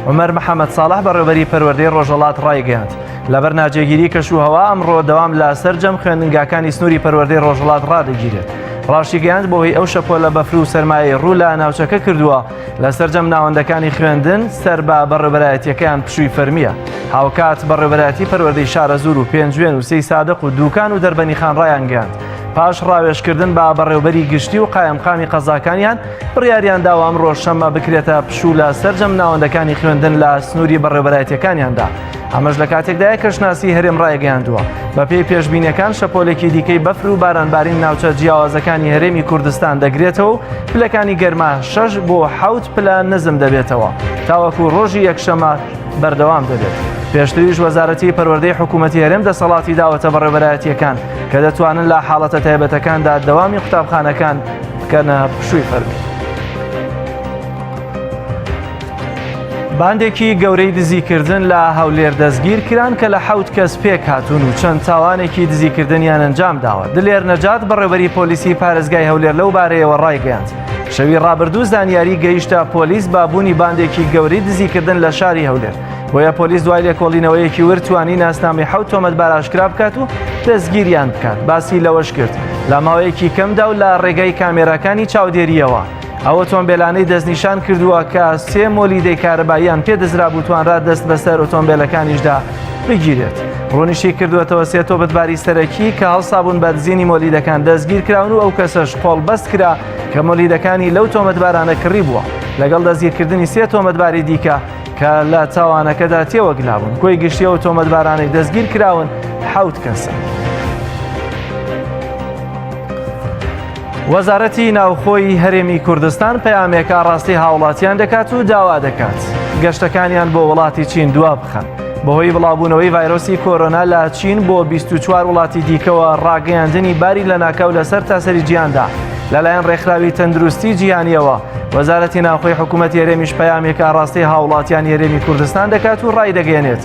عومەر محەمەد ساڵح بەڕێوبەری پەروەردەی ڕۆژهەڵات ڕایگەیاند، لەبەر ناجێگیری کەش و هەوا ئەمڕۆ دەوام لە سەرجەم خوێندنگاکانی سنووری پەروەردەی ڕۆژهەڵات ڕادەگیرێت. ڕاشیگەیاند بەهۆی ئەو شەپۆلە بەفر و سەرمایەی ڕوو لە ناوچەکە کردووە لە سەرجەم ناوەندەکانی خوێندن سەر بە بەڕێوبەرایەتیەکەیان پشووی فەرمییە. هاوکات بەڕێوبەرایەتی پەروەردەی شارەزوور و پێنجوێن و سەی سادق و دوکان و دەربەنیخان ڕایانگەیاند پاش ڕاوێژکردن بە بەڕێوبەری گشتی و قایمقامی قەزاکانیان بڕیاریان داوە ئەمڕۆ شەممە بکرێتە پشوو لە سەرجەم ناوەندەکانی خوێندن لە سنووری بەڕێوبەرایەتیەکانیاندا. ئەمەش لە کاتێکدایە کەشناسی هەرێم ڕایگەیاندووە بەپێی پێشبینیەکان شەپۆلێکی دیکەی بەفر و بارانبارین ناوچە جیاوازەکانی هەرێمی کوردستان دەگرێتەوە و پلەکانی گەرما 6 بۆ 7 پلە نزم دەبێتەوە تاوەکو ڕۆژی یەکشەمە بەردەوام دەبێت. پێشتریش وەزارەتی پەروەردەی حکوومەتی هەرێم دەسەڵاتی داوەتە بەڕێوەبەرایەتییەکان کە دەتوانن لە حاڵەتە تایبەتەکاندا دەوامی قوتابخانەکان بکەنە پشووی فەرمی. باندێکی گەورەی دزیکردن لە هەولێر دەستگیر کران کە لە حەوت کەس پێک هاتوون و چەند تاوانێکی دزیکردنیان ئەنجام داوە. دلێر نەجات بەڕێوەبەری پۆلیسی پارێزگای هەولێر لەو بارەیەوە ڕایگەیاند شەوی ڕابردوو زانیاری گەیشتە پۆلیس بە بوونی باندێکی گەورەی دزیکردن لە شاری هەولێر. بۆیە پۆلیس دوای لێکۆڵینەوەیەکی ورد توانی ناسنامەی حەوت تۆمەتبار ئاشکرا بکات و دەستگیریان بکات. باسی لەوەش کرد لە ماوەیەکی کەمدا و لە ڕێگەی کامێراکانی چاودێرییەوە ئەو ئۆتۆمبێلانەی دەستنیشان کردووە کە سێ مۆلیدەی کارەباییان پێ دزرابوو توانرا دەست بەسەر ئۆتۆمبێلەکانیشدا بگیرێت. ڕوونیشی کردووەتەوە سێ تۆمەتباری سەرەکی کە هەڵسابوون بە دزینی مۆلیدەکان دەستگیرکراون و ئەو کەسەش قۆڵبەست کرا کە مۆلیدەکانی لەو تۆمەتبارانە کڕی بووە لەگەڵ دەستگیرکردنی سێ تۆمەتباری دیکە کە لە تاوانەکەدا تێوەگلابوون کۆی گشتی ئەو تۆمەتبارانەی دەستگیر کراون حەوت کەسن. وەزارەتی ناوخۆی هەرێمی کوردستان پەیامێک ئاڕاستەی هاوڵاتیان دەکات و داوا دەکات گەشتەکانیان بۆ وڵاتی چین دوا بخەن. بەهۆی بڵاوبوونەوەی ڤایرۆسی کۆرۆنا لە چین بۆ 24 وڵاتی دیکەوە ڕاگەیاندنی باری لەناکاو لەسەر تاسەری جیهاندا لەلایەن ڕێکخراوی تەندروستی جیهانیەوە وەزارەتی ناوخۆی حکوومەتی هەرێمیش پەیامێک ئاڕاستەی هاوڵاتیانی هەرێمی کوردستان دەکات و ڕایدەگەیەنێت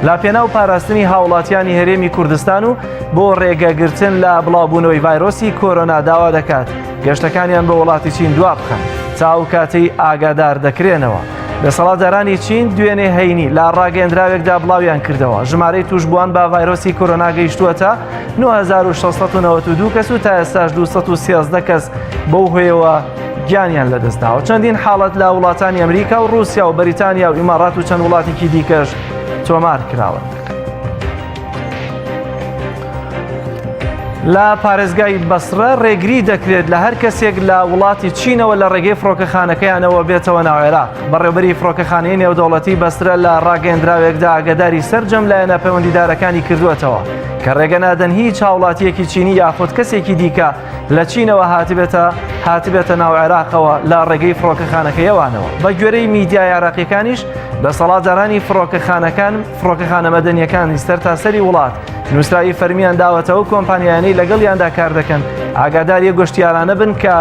لە پێناو پاراستنی هاوڵاتیانی هەرێمی کوردستان و بۆ ڕێگەگرتن لە بڵاوبوونەوەی ڤایرۆسی کۆرۆنا داوا دەکات گەشتەکانیان بۆ وڵاتی چین دوا بخەن تا ئەو کاتەی ئاگادار دەکرێنەوە. دەسەڵاتدارانی چین دوێنێ هەینی لە ڕاگەیەندراوێکدا بڵاویان کردەوە ژمارەی توشبووان بە ڤایرۆسی کۆرۆنا گەیشتووەتە 9692 کەس و تا ئێستاش 213 کەس بەو هۆیەوە گیانیان لەدەستداوە چەندین حاڵەت لە وڵاتانی ئەمریکا و رووسیا و بەریتانیا و ئیمارات و چەند وڵاتێکی دیکەش تۆمار کراون. لە پارێزگای بەسرە ڕێگری دەکرێت لە هەر کەسێک لە وڵاتی چینەوە لە ڕێگەی فڕۆکەخانەکەیانەوە بێتەوە ناو عێراق بەڕێوبەری فڕۆکەخانەی نێودەوڵەتی بەسرە لە ڕاگەیەندراوێکدا ئاگاداری سەرجەم لایەنە پەیوەندیدارەکانی کردووەتەوە کە ڕێگە نادەن هیچ هاوڵاتیەکی چینی یاخود کەسێکی دیکە لە چینەوە هاتبێتە هاتبێتە ناو عێراقەوە لە ڕێگەی فڕۆکەخانەکەیەوانەوە بە گوێرەی میدیای عێراقیەکانیش دەسەڵاتدارانی فڕۆکەخانەکان فڕۆکەخانە مەدەنیەکانی سەرتاسەری وڵات نووسراوی فەرمیان داوەتەوە کۆمپانیایانەی لەگەڵیاندا کار دەکەن ئاگاداری گەشتیارانە بن کە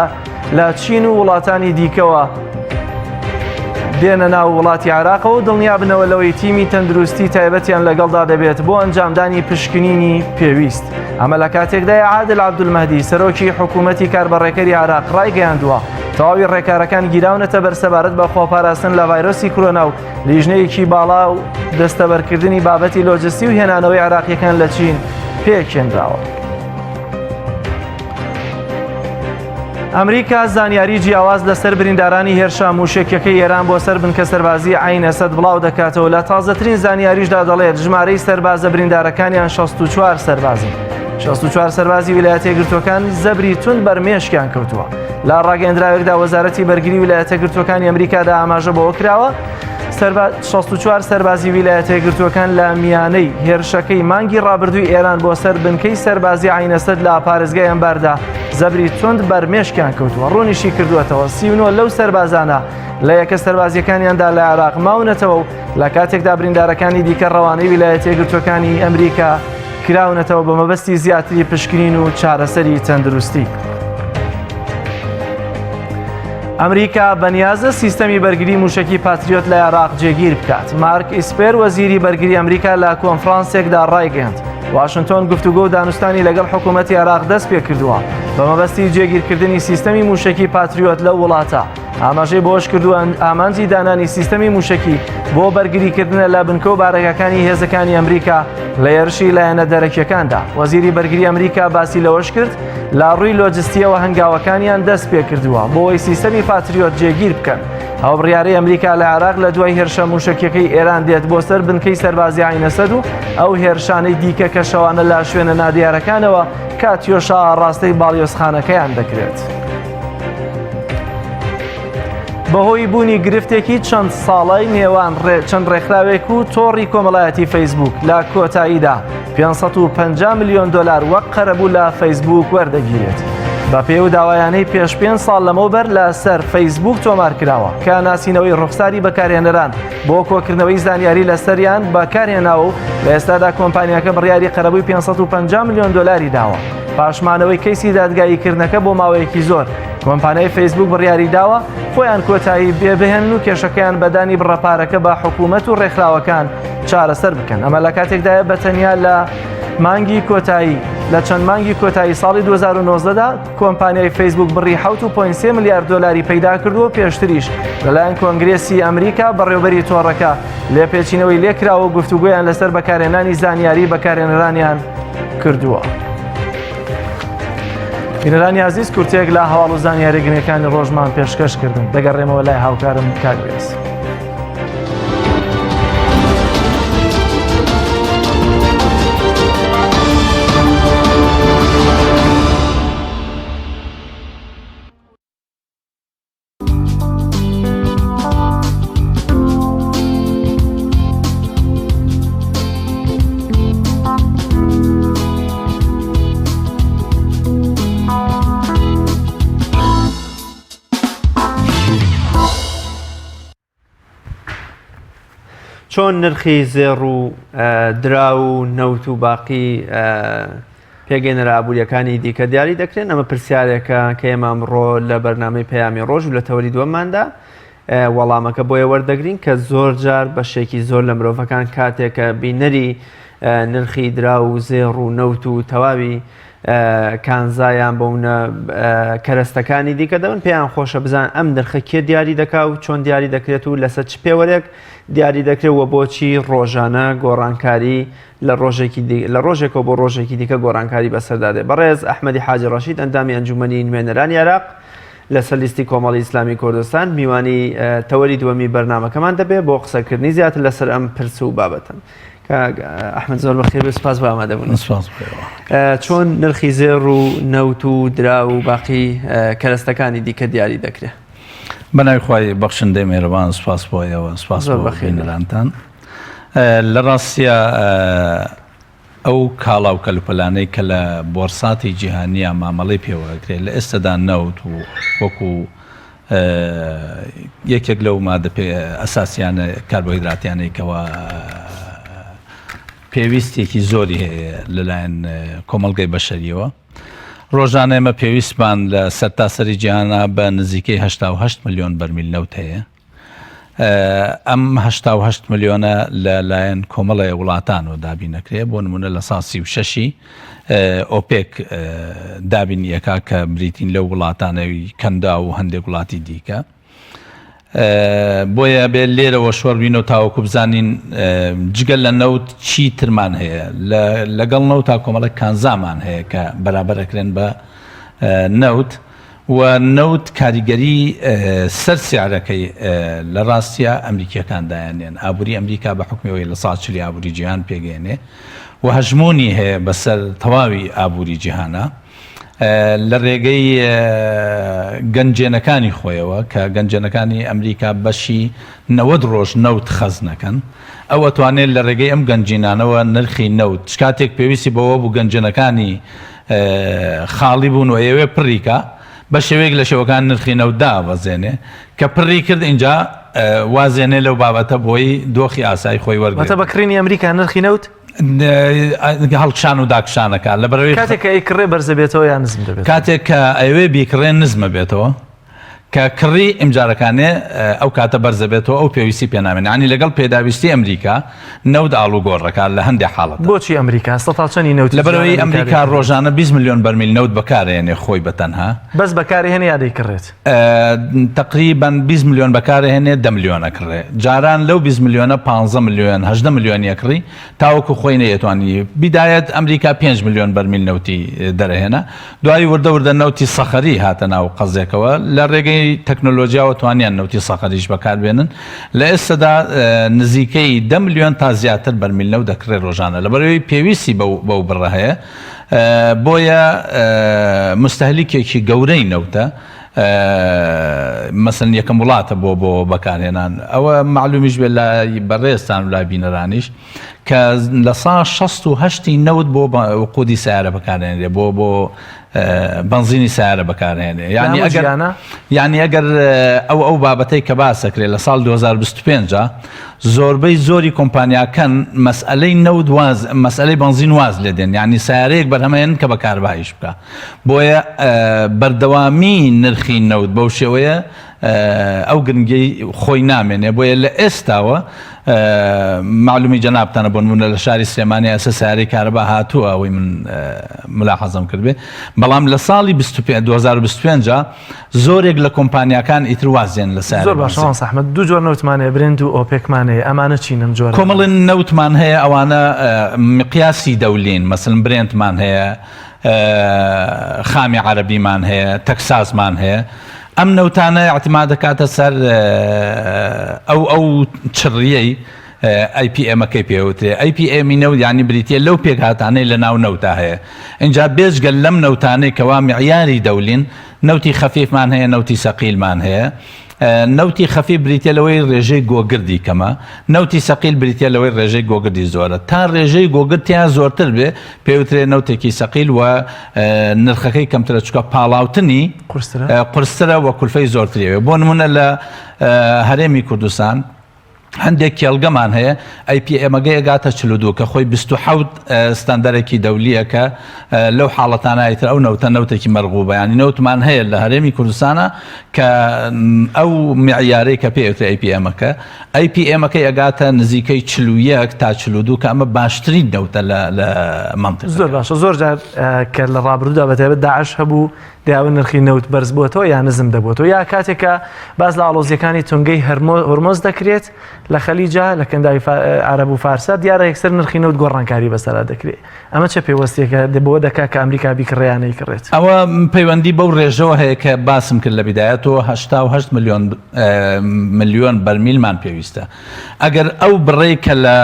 لە چین و وڵاتانی دیکەوە دێنە ناو وڵاتی عراقەوە دڵنیابنەوە لەوەی تیمی تەندروستی تایبەتیان لەگەڵدا دەبێت بۆ ئەنجامدانی پشکنینی پێویست ئەمە لە کاتێکدای عادل عەبدولمەهدی سەرۆکی حکوومەتی کاربەڕێکەری عراق ڕایگەیاندووە تەواوی ڕێکارەکان گیراونەتە بەر سەبارەت بە خۆپاراستن لە ڤایرۆسی کۆرۆنا و لیژنەیەکی باڵا و دەستەبەرکردنی بابەتی لۆجستی و هێنانەوەی عێراقیەکان لە چین پێکهێنراوە. ئەمریکا زانیاری جیاواز لەسەر بریندارانی هێرشە موشەکیەکەی ئێران بۆ سەر بنکە سەربازی عین ئەسەد بڵاو دەکاتەوە لە تازەترین زانیاریشدا دەڵێت ژمارەی سەربازە بریندارەکانیان 64 سەربازن. 64 سەربازی ویلایەتە یەکگرتووەکان زەبری توند بەر مێشکیان کەوتووە. لە ڕاگەیەندراوێکدا وەزارەتی بەرگری ویلایەتە یەکگرتووەکانی ئەمریکادا ئاماژە بەوە کراوە 64 سەربازی ویلایەتە یەکگرتووەکان لە میانەی هێرشەکەی مانگی ڕابردووی ئێران بۆ سەر بنکەی سەربازی عەین ئەسەد لە پارێزگای ئەنباردا زەبری توند بەر مێشکیان کەوتووە ڕوونیشی کردووەتەوە 39 لەو سەربازانە لە یەکە سەربازیەکانیاندا لە عێراق ماونەتەوە و لە کاتێکدا بریندارەکانی دیکە ڕەوانەی ویلایەتە یەکگرتووەکانی ئەمریکا کراونەتەوە بە مەبەستی زیاتری پشکنین و چارەسەری تەندروستی. ئەمریکا بەنیازە سیستەمی بەرگری موشکی پاتریۆت لە عێراق جێگیر بکات. مارک ئیسپێر وەزیری بەرگری ئەمریکا لە کۆنفرانسێکدا ڕایگەیاند. واشنتۆن گفتوگۆ و دانوستانی لەگەڵ حکوومەتی عێراق دەست پێ کردووە بە مەبەستی جێگیرکردنی سیستەمی موشکی پاتریۆت لەو وڵاتە. ئاماژەی بەوەشکردووە، ئامانجی دانانی سیستەمی موشەکی بۆ بەرگریکردنە لە بنکە و بارەگاکانی هێزەکانی ئەمریکا لە هێرشی لایەنە دەرەکیەکاندا. وەزیری بەرگری ئەمریکا باسی لەوەشکرد، لە ڕووی لۆجستیەوە هەنگاوەکانیان دەست پێکردووە بۆ ئەوەی سیستەمی پاتریۆت جێگیر بکەن. ئەو بڕیارەی ئەمریکا لە عێراق لە دوای هێرشە موشەکیەکەی ئێران دێت بۆ سەر بنکەی سەربازی عەین ئەسەد و ئەو هێرشانەی دیکە کە شەوانە لە شوێنە نادیارەکانەوە کاتیۆشا ئاڕاستەی باڵیۆزخانەکەیان دەکرێت. بەهۆی بوونی گرفتێکی چەند ساڵەی نێوان چەند ڕێکخراوێک و تۆڕی کۆمەڵایەتی فەیسبوک لە کۆتاییدا 550 میلیۆن دلار وەک قەرەبوو لە فەیسبوک وەردەگیرێت. بە پێ و داوایانەی پێش پێ ساڵ لەمەوبەر لە سەر فەیسبوک تۆمار کراوە کە ناسینەوەی ڕوخساری بەکارهێنەران بۆ کۆکردنەوەی زانیاری لەسەریان بەکارهێناوە و لە ئێستادا کۆمپانیاکە بڕیاری قەرەبووی 550 میلیۆن دلاری داوە. پاش مانەوەی کەیسی دادگاییکردنەکە بۆ ماوەیەکی زۆر، کۆمپانیای فەیسبوک بڕیاری داوە خۆیان کۆتایی پێ بهێنن و کێشەکەیان بە دانی بڕە پارەکە بە حکوومەت و ڕێکخراوەکان چارەسەر بکەن. ئەمە لە کاتێکدایە بە تەنیا لە مانگی کۆتایی لە چەند مانگی کۆتایی ساڵی 2019 دا کۆمپانیای فەیسبوک بڕی 7.3 ملیار دۆلاری پەیدا کردووە پێشتریش لەلایەن کۆنگرێسی ئەمریکا بەڕێوبەری تۆڕەکە لێپێچینەوەی لێکراوە و گفتوگۆیان لەسەر بەکارهێنانی زانیاری بەکارهێنەرانیان کردووە. بینەرانی ئازیز کورتێک لە هەواڵ و زانیاری گرنگەکانی ڕۆژمان پێشکەش کردن دەگەڕێمەوە لای هاوکارم کاک بێز. چۆن نرخی زێڕ و دراو و نەوت و باقی پێگەێنەرە ئابووریەکانی دیکە دیاری دەکرێن؟ ئەمە پرسیارێکە کە ئێمە ئەمڕۆ لە بەرنامەی پەیامی ڕۆژ و لە تەوەری دووەمماندا وەڵامەکە بۆیە وەردەگرین کە زۆر جار بەشێکی زۆر لە مرۆڤەکان کاتێک کە بینەری نرخی دراو و زێڕ و نەوت و تەواوی کانزایان بەونە کەرەستەکانی دیکە دەبن پێیان خۆشە بزان ئەم نرخە کێ دیاری دەکا و چۆن دیاری دەکرێت و لەسەر چ پێوەرێک دیاری دەکرێت و بۆچی ڕۆژانە گۆڕانکاری لە ڕۆژێکی لە ڕۆژێکەوە بۆ ڕۆژێکی دیکە گۆڕانکاری بەسەردا دێ. بەڕێز ئەحمەدی حاجی ڕەشید ئەندامی ئەنجوومەنی نوێنەرانی عێراق لەسەر لیستی کۆمەڵی ئیسلامی کوردستان میوانی تەوەری دووەمی بەرنامەکەمان دەبێ بۆ قسەکردنی زیاتر لەسەر ئەم پرس و بابەتە. کاک ئەحمەد زۆر بەخێر بێ سپاس بۆ ئامادەبوون. سپاس بۆ ئێوە. چۆن نرخی زێڕ و نەوت و دراو و باقی کەرەستەکانی دیکە دیاری دەکرێ؟ بە ناوی خوای بەخشندەی مێهرەبان سپاس بۆ ئێوە سپاس بۆ بینەرانتان. لە ڕاستیا ئەو کاڵا و کەلوپەلانەی کە لە بۆرساتی جیهانییا مامەڵەی پێوە ئەکرێت لە ئێستەدا نەوت و وەکو یەکێک لەو مادە ئەساسیانە کاربۆهیدراتیانەی کەوا پێویستێکی زۆری هەیە لەلایەن کۆمەڵگەی بەشەریەوە ڕۆژانە ئێمە پێویستمان لە سەرتاسەری جیهانە بە نزیکەی 88 ملیۆن بەرمیل نەوت هەیە ئەم 88 ملیۆنە لە لایەن کۆمەڵێ وڵاتانەوە دابین نەکرێ بۆ نمونە لە سا 36ی ئۆپێک دابین یەکا کە بریتین لەو وڵاتانەوی کەندا و هەندێک وڵاتی دیکە بۆیە بێ لێرەوە شۆڕبینەوە تاوەکو بزانین جگە لە نەوت چی ترمان هەیە لەگەڵ نەوت تا کۆمەڵک کانزامان هەیە کە بەرابەرەکرێن بە نەوت و نەوت کاریگەری سەر سعرەکەی لە ڕاستیا ئەمریکیەکان دایانێن ئابووری ئەمریکا بە حوکمی ئەوەی لە سا چلی ئابووری جیهان پێگەێنێ و هەژموونی هەیە بەسەر تەواوی ئابووری جیهانە لە ڕێگەی گەنجێنەکانی خۆیەوە کە گەنجێنەکانی ئەمریکا بەشی 90 ڕۆژ نەوت خەزنەکەن ئەو ئەتوانێت لە ڕێگەی ئەم گەنجینانەوە نرخی نەوت کاتێک پێویستی بەوە بوو گەنجێنەکانی خاڵی بوون و ئەیەوێ پڕی کا بە شێوەیەک لە شێوەکان نرخی نەوت دابەزێنێ کە پڕی کرد ئینجا وازێنێ لەو بابەتە بۆی دۆخی ئاسایی خۆی وەرگێ واتە بە کڕینی ئەمریکا نرخی نەوت هەڵکشان و داکشانەکە لە بەرەوەی کاتێک کە ئەیکڕێ بەرزەبێتەوە یان نزم دەبێت کاتێک کە ئەیەوێ بیکڕێ نزمە بێتەوە کە کڕی ئیمجارەکانێ ئەو کاتە بەرز دەبێتەوە ئەو پێویستی پێ نامێنێ یانی لەگەڵ پێداویستی ئەمریکا نەوت ئاڵوگۆڕ دەکات لە هەندێ حاڵەتدا. بۆچی ئەمریکا سەتا چەنی نەوتی لەبەرئەوەی جیهان ئەمریکا ئەمریکا ڕۆژانە 20 ملیۆن بەرمیل نەوت بەکارئەهێنێ خۆی بە تەنها. بەس بەکارئەهێنێ یا دەیکڕێت؟ تەقریبەن 20 ملیۆن بەکارئەهێنێ دە ملیۆن ئەکڕێ جاران لەو 20 ملیۆنە 15 ملیۆن 18 ملیۆنی ئەکڕی تاوەکو خۆی نەیەتوانی بیدایەت ئەمریکا 5 ملیۆن بەرمیل نەوتی دەرئەهێنا دوایی وردە وردە نەوتی سەخەری هاتە ناو قەزیەکەوە، لە رێگەی تەکنۆلۆجیاوە توانیان نەوتی سەخەریش بەکاربێنن، لە ئێستەدا نزیکەی دە ملیۆن تا زیاتر بەرمیل نەوت دەکڕێ رۆژانە، لەبەرئەوەی پێویستی بەو بڕە هەیە، بۆیە موستەهلیکێکی گەورەی نەوتە، مەسەلەن یەکەم وڵاتە بۆ بۆ بەکارهێنان، ئەوە مەعلومیش بێت لای بەڕێزتان و لای بینەرانیش. کە لە سا 68 ی نەوت بۆ وقودی سیارە بەکارهێنرێ بۆ بۆ بەنزینی سیارە بەکارهێنێ یعنی ئەگەر یعنی ئەگەر ئەو ئەو بابەتەی کە باسەکرێ لە ساڵ 2025 زۆربەی زۆری کۆمپانیاکەن مەسئلەی نەوت واز مەسئلەی بەنزین واز لێ دێن یعنی سیارەیەک بەرهەمێن کە بە کارەبایش بکە بۆیە بەردەوامی نرخی نەوت بەو شێوەیە ئەو گرنگیەی خۆی نامێنێ بۆیە لە ئێستاوە مەعلومی جەنابتانە بۆ نمونە لە شاری سلێمانی ئێستا سیارەی کارەبا هاتووە ئەوەی من ملاحەزەم کردبێ بەڵام لە ساڵی 2025 زۆرێک لە کۆمپانیاکان ئیتر وازێن لە سیارە زۆر باشە مامۆستا ئەحمەد دوو جۆر نەوتمان هەیە برێنت و ئۆپێکمان هەیە ئەمانە چین ئەم جۆرانە؟ کۆمەڵێ نەوتمان هەیە ئەوانە مقیاسی دەولین مەسەلەن برێنتمان هەیە خامی عەرەبیمان هەیە تەکساسمان هەیە ئەم نەوتانە ئیعتیماد دەکاتە سەر ئەو ئەو چڕیەی ئەی پی ئێمەکەی پێوترێ ئەی پی ئێمی نەوت یانی بریتە لەو پێکهاتانەی لە ناو نەوتا هەیە اینجا بێجگە لەم نەوتانەی کەوا معیاری دەولین نەوتی خەفیفمان هەیە نەوتی سەقیلمان هەیە نەوتی خەفیف بریتیە لەوەی ڕێژەی گۆگردی کەمە، نەوتی سەقیل بریتیە لەوەی ڕێژەی گۆگردی زۆرە. تا ڕێژەی گۆگرد تیا زۆرتر بێ پێوترێ نەوتێکی سەقیل و نرخەکەی کەمترە چونکە پاڵاوتنی قورسترە و کولفەی زۆرتری ئەوێ. بۆ نمونە لە هەرێمی کوردستان. هەندێک کێڵگەمان هەیە ئەی پی ئێمەگەی ئەگاتە 42 کە خۆی 27 ستاندەرێکی دەولیە کە لەو حاڵەتانە ئیتر ئەو نەوتە نەوتێکی مەرغوبە یانی نەوتمان هەیە لە هەرێمی کوردستانە کە ئەو معیارەی کە پێ ئەوترێ ئەی پی ئێمەکە ئەی پی ئێمەکەی ئەگاتە نزیکەی 41 تا 42 کە ئەمە باشترین نەوتە لە لە مەنتیقەکە. زۆر باشە زۆر جار کە لە ڕابردوودا بە تایبەت داعش هەبوو دەیاوت نرخی نەوت بەرز بووەتەوە یا نزم دەبووەتەوە یا کاتێک کە باس لە ئاڵۆزیەکانی تونگەی هەرمۆز دەکرێت لە خەلیجا لە کەنداوی عەرەب و فارسە دیارە یەکسەر نرخی نەوت گۆڕانکاری بەسەرا دەکرێت ئەمە چە پێوەستێکە بەوە دەکات کە ئەمریکا بیکڕێ یا نەیکڕێت؟ ئەوە پەیوەندی بەو ڕێژەوە هەیە کە باسم کرد لە بیدایەتەوە 88 ملیۆن ملیۆن بەرمیلمان پێویستە ئەگەر ئەو بڕەی کە لە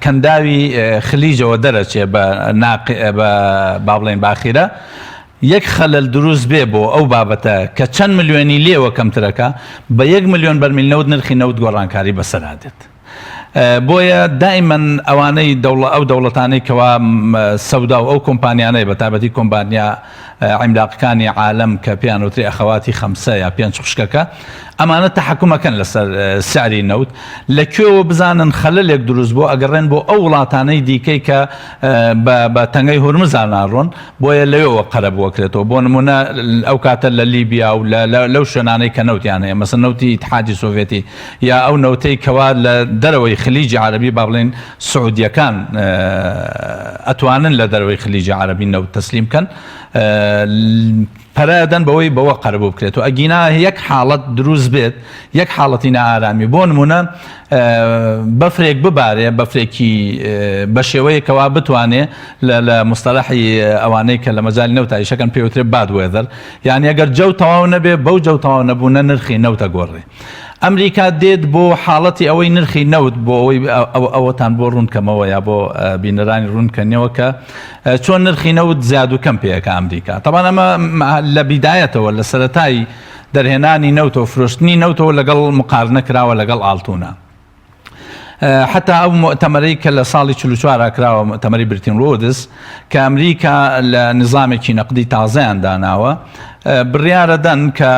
کەنداوی خلیجەوە دەرەچێ بە ناق بە با بڵێین باخیرە یەک خەلەل دروست بێ بۆ ئەو بابەتە کە چەند ملیۆنی لێوە کەمترەکە بە یەک ملیۆن بەرمیل نەوت نرخی نەوت گۆڕانکاری بەسەرا دێت بۆیە دائیمەن ئەوانەی دەوڵە ئەو دەوڵەتانەی کەوا سەودا و ئەو کۆمپانیانەی بە تایبەتی کۆمپانیا عیملاقەکانی عالەم کە پێیان وترێ ئەخەواتی خەمسە یا پێنج خوشکەکە ئەمانە تەحەکومەکەن لەسەر سعری نەوت لە کوێوە بزانن خەلەلێک دروست بۆ ئەگەڕێن بۆ ئەو وڵاتانەی دیکەی کە بە تەنگەی هورمزا ناڕۆن بۆیە لەوێوە قەرەبوو ئەکرێتەوە بۆ نمونە ئەو کاتە لە لیبیا و لەو شوێنانەی کە نەوتیان هەیە مەسەن نەوتی ئیتحادی سۆڤێتی یا ئەو نەوتەی کەوا لە دەرەوەی خلیجی عەرەبی با بڵێین سعودیەکان ئەتوانن لە دەرەوەی خلیجی عەرەبی نەوت تەسلیم بکەن پەرە ئەدەن بەوەی بەوە قەرەبوو بکرێتەوە ئەگینا یەک حاڵەت دروست بێت یەک حاڵەتی نائارامی بۆ نمونە بەفرێک ببارێ بەفرێکی بە شێوەیەکەوە بتوانێ لە مستەلحی ئەوانەی کە لە مەجای نەوت ئیشەکەن پێوترێ bad weather یعنی ئەگەر جەو تەواو نەبێ بەو جەو تەواو نەبوونە نرخی نەوتە گۆڕێ ئەمریکا دێت بۆ حاڵەتی ئەوەی نرخی نەوت بۆ ئەوەی ئەوەتان بۆ ڕوونکەمەوە یا بۆ بینەرانی ڕوونکەنەوە کە چۆن نرخی نەوت زیاد و کەم پێەکە ئەمریکا تەبان ئەمە لە بیدایەتەوە لە سەرەتای دەرهێنانی نەوتەوە فرۆشتنی نەوتەوە لەگەڵ مقارنە کراوە لەگەڵ ئاڵتونە حتا ئەو موئتەمەرەی کە لە ساڵی 44 کراوە موئتەمەری برتین ڕۆدس کە ئەمریکا لە نظامێکی نەقدی تازەیان داناوە بڕیارە دەن کە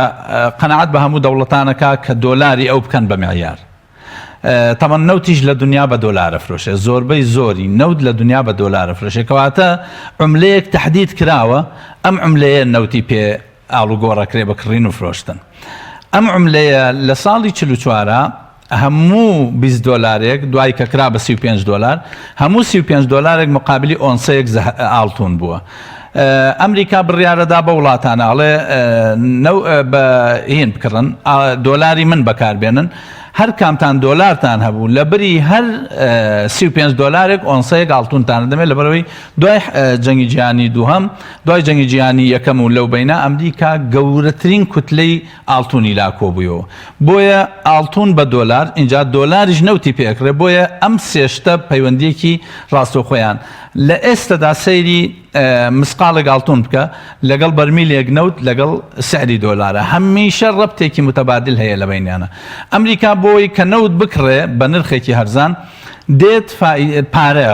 قەناعەت بە هەموو دەوڵەتانەکە کە دۆلاری ئەو بکەن بە معیار تەمەن نەوتیش لە دنیا بە دۆلارە فرۆشێ زۆربەی زۆری نەوت لە دنیا بە دۆلارە فرۆشێ کەواتە عملەیەک تهدید کراوە ئەم عملەیە نەوتی پێ ئاڵوگۆڕەکرێ بە کڕین و فرۆشتن. ئەم عوملەیە لە ساڵی 44 هەموو 20 دۆلارێک دوای کە کرا بە 35 دۆلار هەموو 35 دۆلارێک مقابلی ئۆنسەیەک ئاڵتون بووە. ئەمریکا بڕیارەدا بە وڵاتانە ئەڵێ بە هین بکڕن دۆلاری من بەکاربێنن هەر کامتان دۆلارتان هەبوو لە بری هەر 35 دۆلارێک ئۆنسەیەک ئاڵتونتان دەمێت لەبەرەوەی دوای جەنگی جیهانی دووهەم دوای جەنگی جیهانی یەکەم و لەو بەینە ئەمریکا گەورەترین کوتلەی ئاڵتونی لا کۆبوویەوە بۆیە ئاڵتون بە دۆلار ئینجا دۆلاریش نەوتی پێ ئەکڕێ بۆیە ئەم سێ شتە پەیوەندیەکی ڕاستەوخۆیان لە ئێستەدا سەیری مسقاڵێک ئاڵتون بکە لەگەڵ بەرمیلێک نەوت لەگەڵ سعری دۆلارە هەمیشە ڕەبتێکی متبادل هەیە لە بەینیانە ئەمریکا بۆی کە نەوت بکڕێ بە نرخێکی هەرزان دێت پارە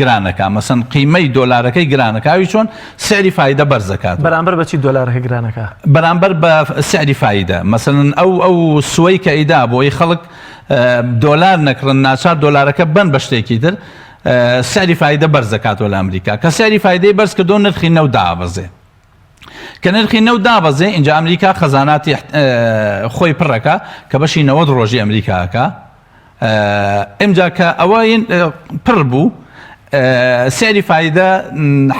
گرانەکا مەسەن قیمەی دۆلارەکەی گرانەکا ئەوی چۆن سعری فایدە بەرزەکات بەرامبەر بەچی دۆلارەکە گرانەکا بەرامبەر بە سعری فایدە مەسەن ئەو ئەو سوەی کە ئیدا بۆی خەڵک دۆلار نەکڕن ناچار دۆلارەکە بن بە شتێکی تر سعری فایدە بەرزەکاتەوە لە ئەمریکا کە سعری فایدەی بەرز کردو نرخی نەوت دابەزێ کە نرخی نەوت دابەزێ ئینجا ئەمریکا خەزاناتی خۆی پڕەکە کە بەشی 90 ڕۆژی ئەمریکاکە ئمجا کە ئەوە پڕ بوو سعری فایدە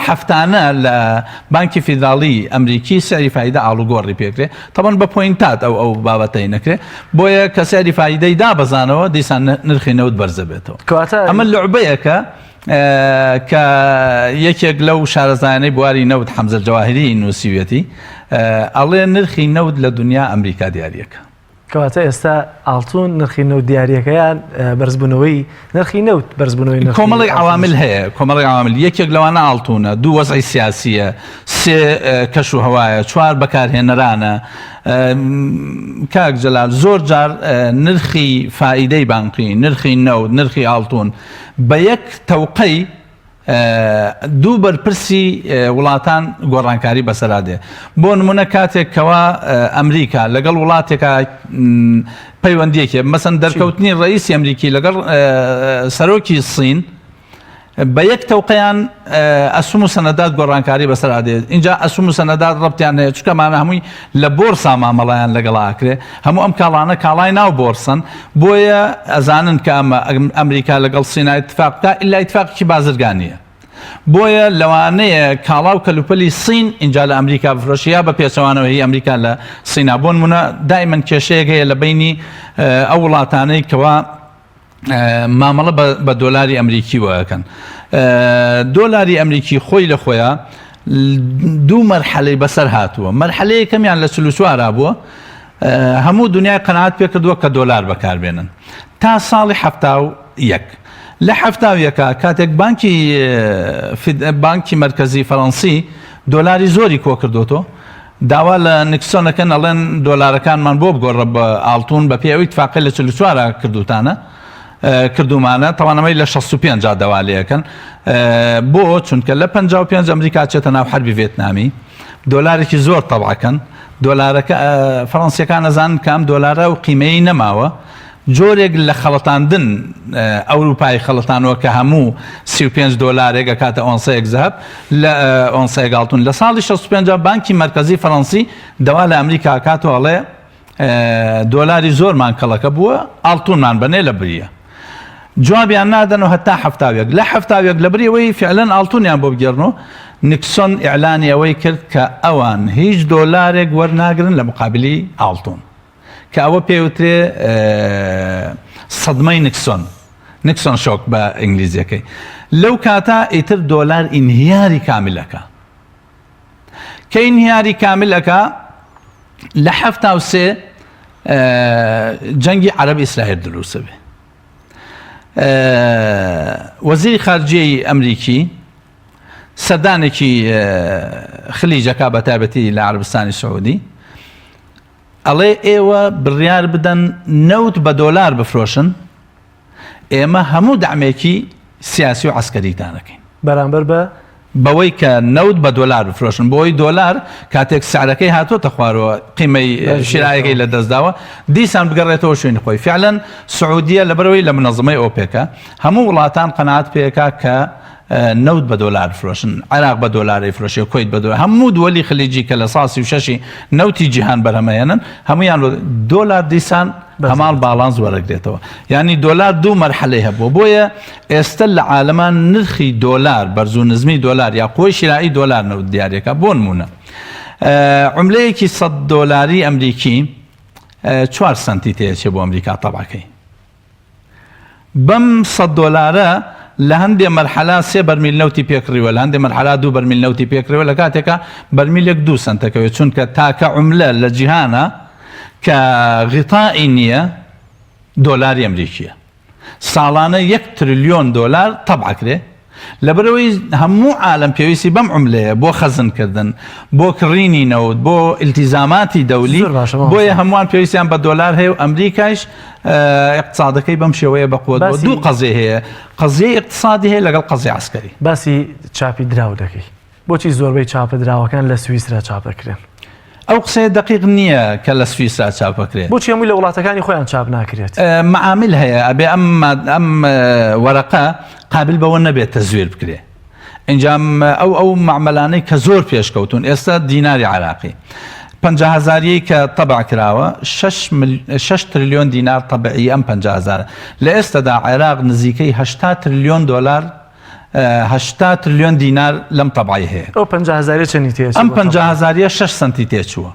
هەفتانە لە بانکی فیدراڵی ئەمریکی سعری فایدە ئاڵوگۆڕی پێکرێ تەبەن بە پۆینتات ئەو ئەو بابەتەی نەکرێ بۆیە کە سعری فایدەی دابەزانەوە دیسان نرخی نەوت بەرزە بێتەوە ئەمە لعبەیەکە کە یەکێک لەو شارەزایانەی بواری نەوت حەمزە جەواهری نووسیویەتی ئەڵێ نرخی نەوت لە دنیا ئەمریکا دیاریەکە. کەواتە ئێستا ئاڵتون نرخی نەوت دیاریەکەیان بەرزبوونەوەی نرخی نەوت بەرزبوونەوەی نرخی کۆمەڵێک عوامل هەیە کۆمەڵێک عوامل یەکێک لەوانە ئاڵتونە دوو وەزعی سیاسیە سێ کەش و هەوایە چوار بەکارهێنەرانە کاک جەلال زۆر جار نرخی فائیدەی بانقی نرخی نەوت نرخی ئاڵتون بە یەک تەوقەی. دوو بەرپرسی وڵاتان گۆڕانکاری بەسەرا دێ بۆ نمونە کاتێک کەوا ئەمریکا لەگەڵ وڵاتێکا پەیوەندیەکێ مەسەن دەرکەوتنی ڕئیسی ئەمریکی لەگەڵ سەرۆکی سین بە یەک تەوقەیان ئەسوم و سەنەدات گۆڕانکاری بەسەرا دێت اینجا ئەسوم و سەنەدات ڕەبتیان هەیە چونکە ئەمانە هەمووی لە بۆرسا مامەڵەیان لەگەڵا ئەکرێ هەموو ئەم کاڵانە کاڵای ناو بۆرسەن بۆیە ئەزانن کە ئەمە ئەمریکا لەگەڵ سینا اتفاق بکا ئیلا اتفاقێکی بازرگانیە بۆیە لەوانەیە کاڵا و کەلوپەلی سین اینجا لە ئەمریکا بفرۆشی یا بە پێچەوانەوە هی ئەمریکا لە سینا بۆ نمونە دایمەن کێشەیەک هەیە لە بینی ئەو وڵاتانەی کەوا مامەڵە بە دۆلاری ئەمریکیوە ئەکەن. دۆلاری ئەمریکی خۆی لە خۆیا دوو مەرحەلەی بەسەر هاتووە. مەرحەلەی یەکەمیان لە 44 بووە هەموو دنیای قەناعەت پێکردووە کە دۆلار بەکاربێنن تا ساڵی 71 لە حەفتا و یەکا کاتێک بانکی بانکی مەرکەزی فەرەنسی دۆلاری زۆری کۆکردۆتەوە داوا لە نکسۆن ئەکەن ئەڵێن دۆلارەکانمان بۆ بگۆڕە بە ئاڵتون بە پێی ئەو ئیتفاقەی لە 44 کردوتانە کردومانە تەوان ئەمەی لە 65 جا داوا لێ ئەکەن بۆ چونکە لە 55 ئەمریکا چێتە ناو حەربی ڤێتنامی دۆلارێکی زۆر تەبعەکەن دۆلارەکە فەڕەنسیەکان ئەزانن کە ئەم دۆلارە و قیمەی نەماوە جۆرێک لە خەڵەتاندن ئەوروپای خەڵەتانەوە کە هەموو 35 دۆلارێک ئەکاتە ئۆنسەیەک زەهەب لە ئۆنسەیەک ئاڵتون لە ساڵی 65 بانکی مەرکەزی فەرەنسی داوا لە ئەمریکا ئەکاتەوە ئەڵێ دۆلاری زۆرمان کەڵەکە بووە ئاڵتونمان بەنێ لە بریە جوابیان نادەن و هەتا حەفتاوێک لە حەفتاوێک لە بری ئەوەی فعلەن ئاڵتونیان بۆ بگێڕنەوە نیکسۆن ئیعلانی ئەوەی کرد کە ئەوان هیچ دۆلارێک وەرناگرن لە مقابلی ئاڵتون کە ئەوە پێوترێ سەدمەی نکسۆن Nixon shock بە ئینگلیزیەکەی لەو کاتە ئیتر دۆلار ئینهیاری کاملەکە کە ئینهیاری کاملەکە لە 73 جەنگی عەرەب ئیسرائیل دروستە بێ وەزیری خارجیەی ئەمریکی سەردانێکی خلیجەکە بە تایبەتی لە عەربستانی سعودی ئەڵێ ئێوە بڕیار بدەن نەوت بە دۆلار بفرۆشن، ئێمە هەموو دەعمێکی سیاسی و عەسکەریتان ئەکەین. بەرامبەر بە؟ بەوەی کە نەوت بە دۆلار بفرۆشن، بۆی دۆلار کاتێک سعرەکەی هاتۆتە خوارەوە قیمەی شرایەکەی لە دەستداوە دیسان بگەڕێتەوە شوێنی خۆی. فعلەن سعودیە لەبەرئەوەی لە منەزمەی ئۆپێکە هەموو وڵاتان قەناعەت پێکا کە نەوت بە دۆلار بفرۆشن، عێراق بە دۆلار ئەیفرۆشێ، کوەیت بە دۆلار، هەموو دووەلی خلیجی کە لە سا 36ی نەوتی جیهان بەرهەمەهێنن هەموویان بە دۆلار دیسان هەمان باڵانس وەرەگرێتەوە. یانی دۆلار دوو مەرحەلەی هەبووە بۆیە ئێستە لە عالەمان نرخی دۆلار بەرز و نزمی دۆلار یا قوەی شیرائی دۆلار نەوت دیارەکە بۆ نموونە عوملەیەکی 100 دۆلاری ئەمریکی چوار سەنتی تێچێ بۆ ئەمریکا تەبعەکەی بەم سەت دۆلارە لە هەندێ مەرحەلا سێ بەرمیل نەوتی پێکڕیوە لە هەندێ مەرحەلا دوو بەرمیل نەوتی پێکڕیوە لە کاتێکا بەرمیلێک دوو سەنتەکەوێت چونکە تاکە عوملە لە جیهانە کە غیتائی نییە دۆلاری ئەمریکیە ساڵانە یەک ترلیۆن دۆلار تەبعەکرێ لەبەرئەوەی هەموو عالەم پێویستی بەم عوملەیە بۆ خەزن کردن، بۆ کڕینی نەوت، بۆ ئیلتیزاماتی دەولی، زۆر باشە مامۆستا. بۆیە هەمووان پێویستیان بە دۆلار هەیە و ئەمریکایش ئیقتسادەکەی بەم شێوەیە بەقوەت بووە. باسی دوو قەزیە هەیە، قەزیەی ئیقتسادی هەیە لەگەڵ قەزیەی عەسکەری. باسی چاپی دراو دەکەی. بۆچی زۆربەی چاپە دراوەکان لە سویسرا چاپ دەکرێن؟ ئەو قسەیە دەقیق نییە کە لە سویسرا چاپ ئەکرێ. بۆچی هەمووی لە وڵاتەکانی خۆیان چاپ ناکرێت؟ مەعامل هەیە ئەبێ ئەم ئەم وەرەقە قابل بەوە نەبێت تەزویر بکرێ. ئینجا ئەو ئەو مەعمەلانەی کە زۆر پێشکەوتوون ئێستا دیناری عێراقی 50 هەزاریەی کە تەبع کراوە 6 تریلیۆن دینار تەبعی ئەم 50 هەزارە لە ئێستادا عێراق نزیکەی 80 تریلیۆن دۆلار 80 تریلیۆن دینار لەم تەبعەی هەیە. ئەو 50 هەزاریە چەندی تێچوو؟ ئەم 50 هەزاریە 6 سەنتی تێچووە.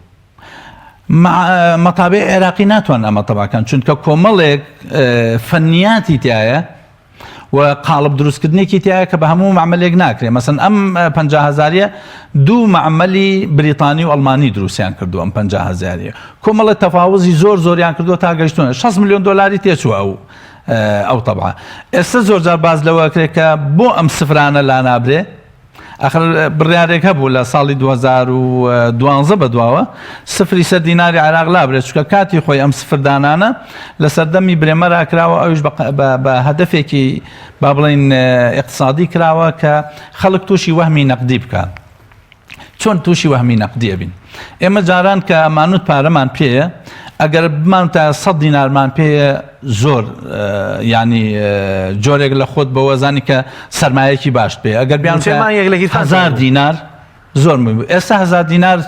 مەتابعی عێراقی ناتوان ئەمە تەبعکەن چونکە کۆمەڵێک فەنیاتی تایە و قاڵب دروستکردنێکی تایە کە بە هەموو مەعمەلێک ناکرێ مەسەن ئەم 50 هەزاریە دوو مەعمەلی بریتانی و ئەڵمانی دروستیان کردو ئەم 50 هەزاریە کۆمەڵە تەفاوزی زۆر زۆریان کردو تا گەیشتونە 6 میلیۆن دۆلاری تێچووە ئەو ئەو تەبعە ئێستا زۆرجار باس لەوە کرێت کە بۆ ئەم سفرانە لانابرێ. ئەخر بڕیارێک هەبوو لە ساڵی 2012 بە دواوە سفری سەر دیناری عێراق لابرێت چونکە کاتی خۆی ئەم سفر دانانە لە سەردەمی برێمەرا کراوە ئەویش بە هەدەفێکی با بڵێین ئیقتسادی کراوە کە خەڵک تووشی وەهمی نەقدی بکات. چۆن تووشی وەهمی نەقدی ئەبین؟ ئێمە جاران کە ئەمانوت پارەمان پێیە ئەگەر بمانوتایە سەد دینارمان پێیە زۆر ینی جۆرێک لە خۆت بەوە زانی کە سەرمایەکی باشت پێ ئەگەر بیان هزار دینار زۆر ئێستا هزار دینار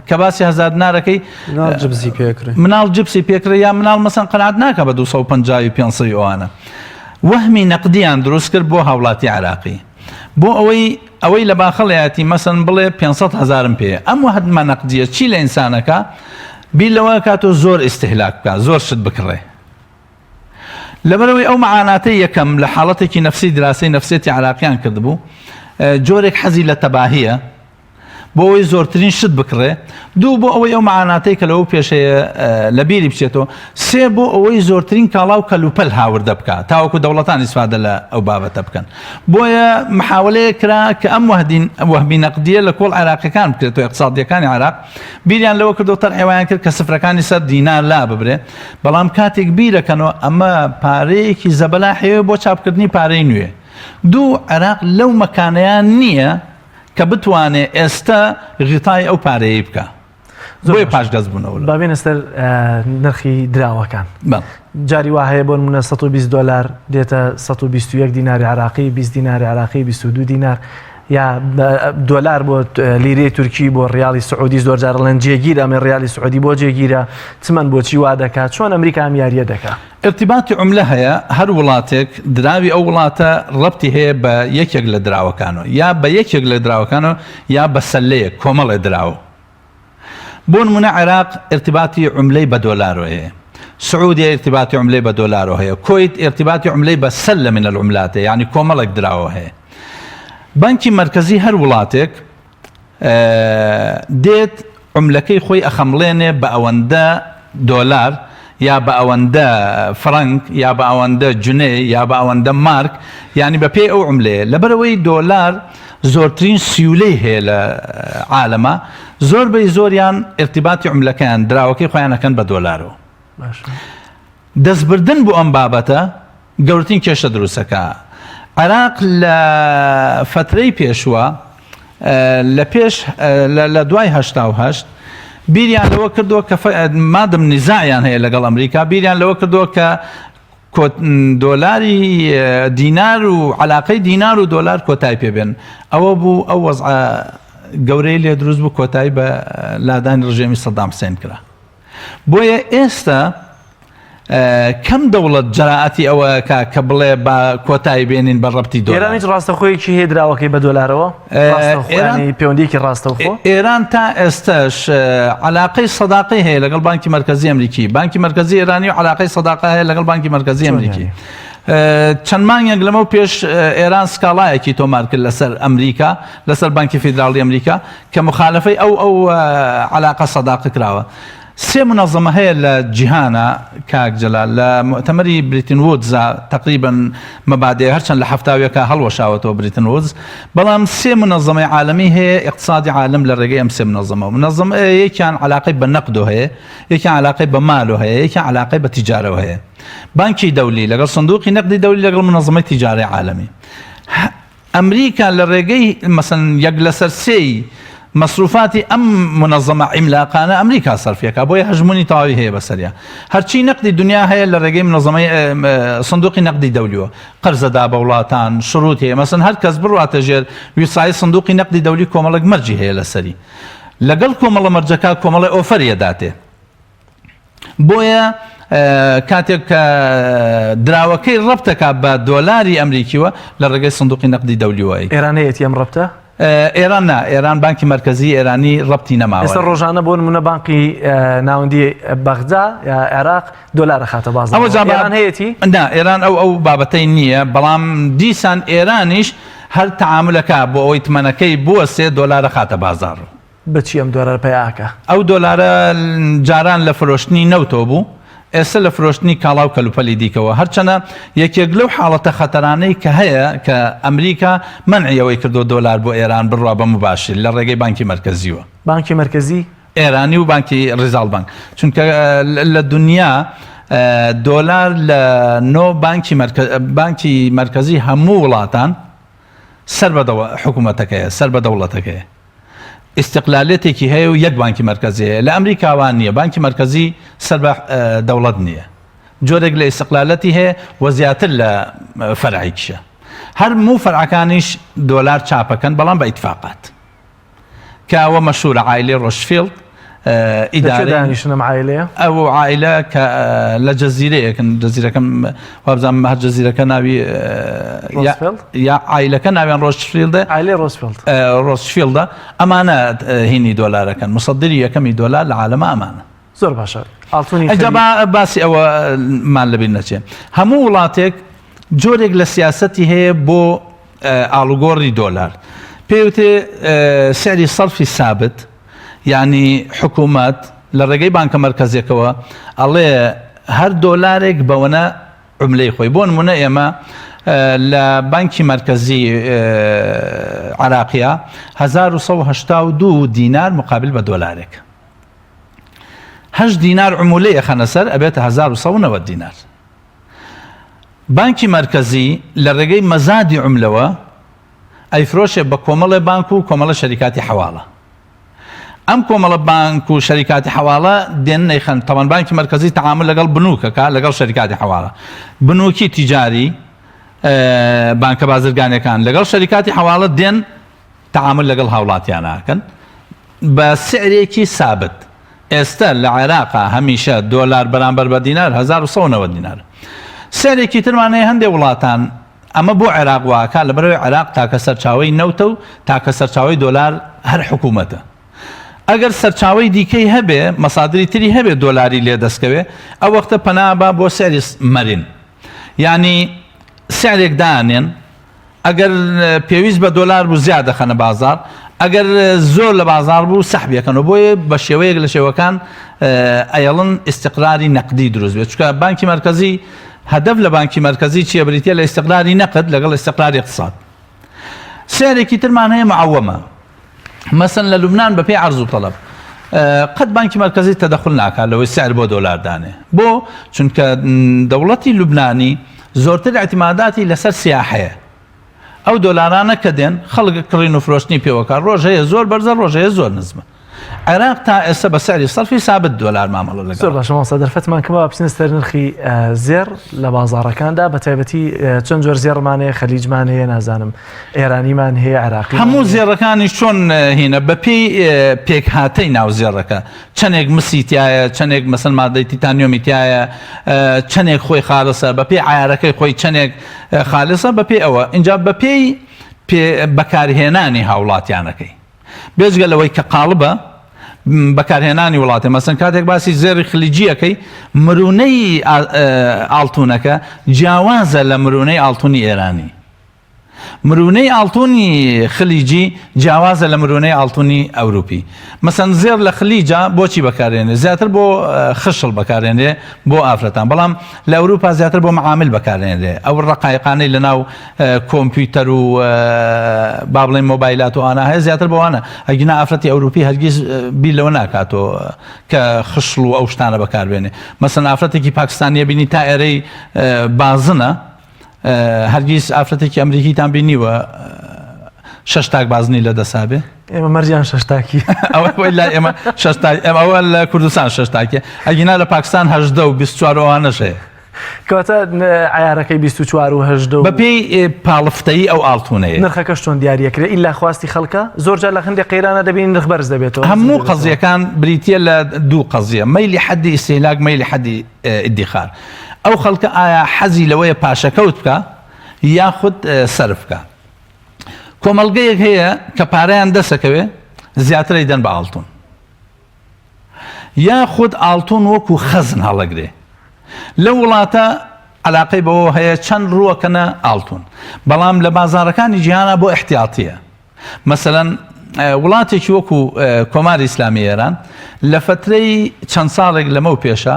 کە باسی هزار دینارەکەی مناڵ جبسی پێکرێ مناڵ جبسی پێکرێ یا مناڵ مەسەن قەنات ناکە بە 250 500 ئەوانە وەهمی نەقدیان دروست کرد بۆ هاوڵاتی عراقی بۆ ئەوەی ئەوەی لە باخەڵیاتی مەسەن بڵێ 500 هزارم پێ ئەم وەهمە نەقدیە چی لە ئینسانەکە بیر لەوە کاتۆ زۆر ئیستهلاک بکە زۆر شت بکڕێ لەبەرئەوەی ئەو مەعاناتەی یەکەم لە حاڵەتێکی نەفسی دراسەی نەفسیەتی عێراقیان کردبوو جۆرێک حەزی لە تەباهیە بۆ ئەوەی زۆرترین شت بکڕێ دوو بۆ ئەوەی ئەو مەعاناتەی کە لەوە پێشەیە لە بیری بچێتەوە سێ بۆ ئەوەی زۆرترین کاڵا و کەلوپەل هاوردە بکە تاوەکو دەوڵەتان ئیسفادە لە ئەو بابەتە بکەن بۆیە محاولەیە کرا کە ئەم وەهدین وەهمی نەقدیە لە کۆڵ عێراقیەکان بکرێتەوە اقتصادیەکانی عێراق بیریان لەوە کردو تەرحی وایان کرد کە سفرەکانی سەر دینار لا ببرێ بەڵام کاتێک بیرەکەنەوە ئەمە پارەیەکی زەبەلاحەیە بۆ چاپکردنی پارەی نوێ دوو عێراق لەو مەکانەیان نییە کە بتوانێ ئێستا غیتای ئەو پارەیەی بکە بۆیە پاشگەز بوونەوە با بێنە سەر نرخی دراوەکان جاری وا هەیە بۆ نمونە 120 دلار دێتە 121 دیناری عراقی 20 دیناری عراقی 22 دینار یا دۆلار بۆ لیرەی تورکی بۆ ڕیاڵی سعودی زۆر جار ڵێن جێگیر ئەمە ڕیالی سعودی بۆ جێگیرە چمەن بۆچی وا دەکات چۆن ئەمریکا ئەم یاریە دەکا؟ ئیرتیباتی عوملە هەیە، هەر وڵاتێک دراوی ئەو وڵاتە ڕەبتی هەیە بە یەکێک لە دراوەکانەوە یا بە یەکێک لە دراوەکانەوە یا بە سەلەیەک کۆمەڵێ دراو. بۆ نمونە عێراق ئیرتیباتی عوملەی بە دۆلارەوە هەیە، سعودیە ئیرتیباتی عوملەی بە دۆلارەوە هەیە، کۆیت ئیرتیباتی عوملەی بە سەلە من العملات هەیە، یانی کۆمەڵێک دراوە هەیە. بانکی مەرکەزی هەر وڵاتێک دێت عوملەکەی خۆی ئەخەمڵێنێ بە ئەوەندە دۆلار یا بە ئەوەندە فرەنک یا بە ئەوەندە جونێ یا بە ئەوەندە مارک یانی بە پێی ئەو عوملەیە لەبەرئەوەی دۆلار زۆرترین سیولەی هەیە لە عالەما زۆر بەی زۆریان ئیرتیباتی عوملەکەیان دراوەکەی خۆیان ئەکەن بە دۆلارەوە دەستبردن بۆ ئەم بابەتە گەورترین کێشە دروستەکە عێراق لە فەترەی پێشوە لە پێش لە دوای 88 بیریان لەوە کردووە کە مادەم نیزاعیان هەیە لەگەڵ ئەمریکا بیریان لەوە کردووە کە دۆلاری دینار و علاقەی دینار و دۆلار کۆتای پێبێن ئەوە بوو ئەو وەزعە گەورەی لێ دروست بوو کۆتایی بە لادانی ڕژێمی سەدام حسێن کرا بۆیە ئێستا کەم دەوڵەت جەرائەتی ئەوە ئەکا کە بڵێ با کۆتایی بێنین بە ڕەبتی دۆلار. ئێران هیچ ڕاستەوخۆیەکی هەیە دراوەکەی بە دۆلارەوە؟ ڕاستەوخۆ یانی پەیوەندییەکی ڕاستەوخۆ؟ ئێران تا ئێستاش عەلاقەی سەداقەی هەیە لەگەڵ بانکی مەرکەزی ئەمریکی، بانکی مەرکەزی ئێرانی و عەلاقەی سەداقە هەیە لەگەڵ بانکی مەرکەزی ئەمریکی. چەند مانگێک لەمەو پێش ئێران سکاڵایەکی تۆمار کرد لەسەر ئەمریکا، لەسەر بانکی فیدراڵی ئەمریکا کە مخالەفەی ئەو ئەو عەلاقە سەداقە کراوە. سێ مونەزەمە هەیە لە جیهانا کاک جەلال لە موئتەمەری بریتن وودزا تەقریبەن مەبادئ هەرچەند لە حەفتاویەکا هەڵوەشاوەتەوە بریتن وودز بەڵام سێ مونەزەمەی عالەمی هەیە ئیقتسادی عالەم لە ڕێگەی ئەم سێ مونەزەمەوە مونەزەمە یەکیان عەلاقەی بە نەقدۆ هەیە یەکیان عەلاقەی بە مالۆ هەیە یەکیان عەلاقەی بە تیجارەوە هەیە بانکی دەولی لەگەڵ سندوقی نەقدی دەولی لەگەڵ مونەزەمەی تیجارەی عالەمی ئەمریکا لە ڕێگەی مەسەن یەک لەسەر سێی مەسروفاتی ئەم مونەزەمە عیملاقانە ئەمریکا سەرفیەکا بۆیە هەژموونی تەواوی هەیە بەسەریا هەرچی نەقدی دنیا هەیە لە ڕێگەی مونەزەمەی سندوقی نەقدی دەولیوە قەرزەدا بە وڵاتان شروط هەیە مەسەن هەر کەس بڕواتە ژێر ویسایی سندوقی نەقدی دەولی کۆمەڵێک مەرجی هەیە لەسەری لەگەڵ کۆمەڵە مەرجەکە کۆمەڵێ ئۆفەر یەداتێ بۆیە کاتێک کە دراوەکەی ڕەبتەکا بە دۆلاری ئەمریکیوە لە ڕێگەی سندوقی نەقدی دەولیوە ئەیکا. ئێران هەیەتی ئەم ڕەبتە؟ ئێران نا، ئێران بانکی مەرکەزی ئێرانی ڕەبتی نەماوە. ئێستا ڕۆژانە بۆ نمونە بانقی ناوەندی بەغدا یا عێراق دۆلار ئەخاتە بازاڕەوە. ئێران هەیەتی؟ نا، ئێران ئەو ئەو بابەتەی نییە، بەڵام دیسان ئێرانیش هەر تەعامولەکا بۆ ئەوەی تمەنەکەی بوەستێ دۆلار ئەخاتە بازاڕ. بە چی ئەم دۆلارە پەیا ئەکا؟ ئەو دۆلارە جاران لە فرۆشتنی نەوتەوە بوو. ئێستا لە فرۆشتنی کاڵا و کەلوپەلی دیکەوە هەرچەنە یەکێک لەو حاڵەتە خەتەرانەی کە هەیە کە ئەمریکا مەنعی ئەوەی کردووە دۆلار بۆ ئێران بڕوا بە موباشیر لە ڕێگەی بانکی مەرکەزیوە. بانکی مەرکەزی؟ ئێرانی و بانکی ڕیزاڵ بانک چونکە لە دنیا دۆلار لە نۆ بانکی بانکی مەرکەزی هەموو وڵاتان سەر بە حکوومەتەکەیە سەر بە دەوڵەتەکەیە. ئیستقلالێتێکی هەیە و یەک بانکی مەرکەزی هەیە لە ئەمریکا وا نییە بانکی مەرکەزی سەر بە دەوڵەت نییە جۆرێک لە ئیستقلالەتی هەیە و زیاتر لە فەرعێکیشە هەر موو فەرعەکانیش دۆلار چاپەکەن بەڵام بە ئیتفاقات کە ئەوە مەشهورە عایلەی ڕۆشفیڵد ئیدارەی دانیشتن ئەم عایلەیە؟ ئەو عایلە کە لە جەزیرەیەکن جەزیرەکەم وابزانم هەر جەزیرەکە ناوی یا عایلەکە ناویان ڕۆشفیلدە عایلەی ڕۆسفیلد ڕۆسفیلدە ئەمانە هینی دۆلارەکەن مصدری یەکەمی دۆلار لە عالەمە ئەمانە زۆر باشە ئاڵتونی ئەجا با باسی ئەوە مان لەبیر نەچێ هەموو وڵاتێک جۆرێک لە سیاسەتی هەیە بۆ ئاڵوگۆڕی دۆلار پێوتێ سعری سەرفی سابت یانی حکومەت لە ڕێگەی بانکە مەرکەزیەکەوە ئەڵێ هەر دۆلارێک بەوەنە عوملەی خۆی بۆ نمونە ئێمە لە بانکی مەرکەزی عراقیە 1982 دینار مقابل بە دۆلارێک هەشت دینار عمولەی ئەخەنە سەر ئەبێتە 1990 دینار بانکی مەرکەزی لە ڕێگەی مەزادی عملەوە ئەیفرۆشێ بە کۆمەڵێ بانک و کۆمەڵە شەریکاتی حەواڵە. ئەم کۆمەڵە بانک و شەریکاتی حەواڵە دێن نەیخەن تەوان بانکی مەرکەزی تەعامول لەگەڵ بنوکەکە لەگەڵ شەریکاتی حەواڵە بنوکی تیجاری بانکە بازرگانەکان لەگەڵ شەریکاتی حەواڵە دێن تەعامول لەگەڵ هاوڵاتیانەکەن بە سعرێکی سابت ئێستا لە عێراقا هەمیشە دۆلار بەرامبەر بە دینار 1990 دینار سعرێکی ترمان هەیە هەندێک وڵاتان ئەمە بۆ عێراق وا ئەکا لەبەرئەوەی عێراق تاکە سەرچاوەی نەوتە و تاکە سەرچاوەی دۆلار هەر حکوومەتە. ئەگەر سەرچاوەی دیکەی هەبێ، مەسادری تری هەبێ دۆلاری لێ دەست کەوێ، ئەو وەختە پەنا ئەبا بۆ سعری مەرین. یانی سعرێک دانێن، ئەگەر پێویست بە دۆلار بوو زیاد دەخەنە بازاڕ، ئەگەر زۆر لە بازاڕ بوو سەحبی ئەکەنەوە. بۆیە بە شێوەیەک لە شێوەکان ئەیەڵن ئیستقراری نەقدی دروست بێت. چونکە بانکی مەرکەزی هەدەف لە بانکی مەرکەزی چیە بریتیە لە ئیستقراری نەقد لەگەڵ ئیستقراری اقتصاد سعرێکی ترمان هەیە معوەمە مەسەن لە لوبناان بەپێی عەرز و تەڵەب قەت بانکی مەرکەزی تەدەخل ناکات لەوەی سعر بۆ دۆلار دانێ بۆ چونکە دەوڵەتی لوبنانی زۆرتر اعتماداتی لەسەر سیاحەیە ئەو دۆلارانە کە دێن خەڵک کڕین و فرۆشتنی پێوەکە ڕۆژ هەیە زۆر بەرزە ڕۆژ هەیە زۆر نزمە عێراق تا ئێستا بە سعری سەرفی سابت دۆلار مامەڵە لەگەڵ زۆر باشە مامۆستا دەرفەتمان کەمە بچینە سەر نرخی زێڕ لە بازاڕەکاندا بە تایبەتی چەند جۆر زێڕمان هەیە خەلیجمان هەیە نازانم ئێرانیمان هەیە عێراقی هەموو زێڕەکانیش چۆن هینە بەپێی پێکهاتەی ناو زێڕەکە چەندێک مسی تایە چەندێک مەسەن مادەی تیتانیۆمی تایە چەندێک خۆی خالصە بەپێی عیارەکەی خۆی چەندێک خالصە بەپێی ئەوە اینجا بەپێی بەکارهێنانی هاوڵاتیانەکەی بێجگە لەوەی کە قاڵبە بەکارهێنانی وڵاتێ مەسەن کاتێک باسی زێڕی خلیجیەکەی مرونەی ئاڵتونەکە جیاوازە لە مرونەی ئاڵتونی ئێرانی مرونەی ئاڵتونی خلیجی جیاوازە لە مرونەی ئاڵتونی ئەوروپی مەسەن زێڕ لە خلیجا بۆچی بەکارێنێ زیاتر بۆ خشڵ بەکارێنێ بۆ ئافرەتان بەڵام لە ئەوروپا زیاتر بۆ معامل بەکارێنرێ ئەو ڕقایقانەی لە ناو کۆمپیوتەر و با بڵێین مۆبایلات و ئەوانە هەیە زیاتر بەوانە ئەگینا ئافرەتی ئەوروپی هەرگیز بیر لەوە ناکاتەوە کە خشڵ و ئەو شتانە بەکاربێنێ مەسەن ئافرەتێکی پاکستانیە بینی تا ئێرەی بازنە هەرگیز ئافرەتێکی ئەمریکیتان بینیوە شەش تاک بازنی لە دەسا بێ ئێمە مەرجیان شەش تاکی ئەوە لای ئێمە شەش تاک ئێمە ئەوە لە کوردستان شەش تاکیە ئەگینا لە پاکستان هەژدە و 24 ئەوانەش هەیە کەواتە عەیارەکەی 24 و 18 و بەپێی پاڵفتەیی ئەو ئاڵتونەیە. نرخەکەش چۆن دیاریەکرێ ئیلا خواستی خەڵکە؟ زۆر جار لە هەندێک قەیرانە دەبینین نرخ بەرز دەبێتەوە نزم هەموو دەبێتەوە. قەزیەکان بریتیە لە دوو قەزیە مەیلی حەدی ئیستیهلاک مەیلی حەدی ئیدیخار ئەو خەڵکە ئایا حەزی لەوەیە پاشەکەوت بکا یاخود سەرف بکا کۆمەڵگەیەک هەیە کە پارەیان دەسەکەوێ زیاتر ئەیدەن بە ئاڵتون یاخود ئاڵتون وەکو خەزن هەڵەگرێ لەو وڵاتە علاقەی بەوە هەیە چەند ڕووەکەنە ئاڵتون بەڵام لە بازارەکانی جیهانە بۆ احتیاطیە مەسەلەن وڵاتێکی وەکو کۆماری ئیسلامی ئێران لە فترەی چەند ساڵێک لەمەو پێشە.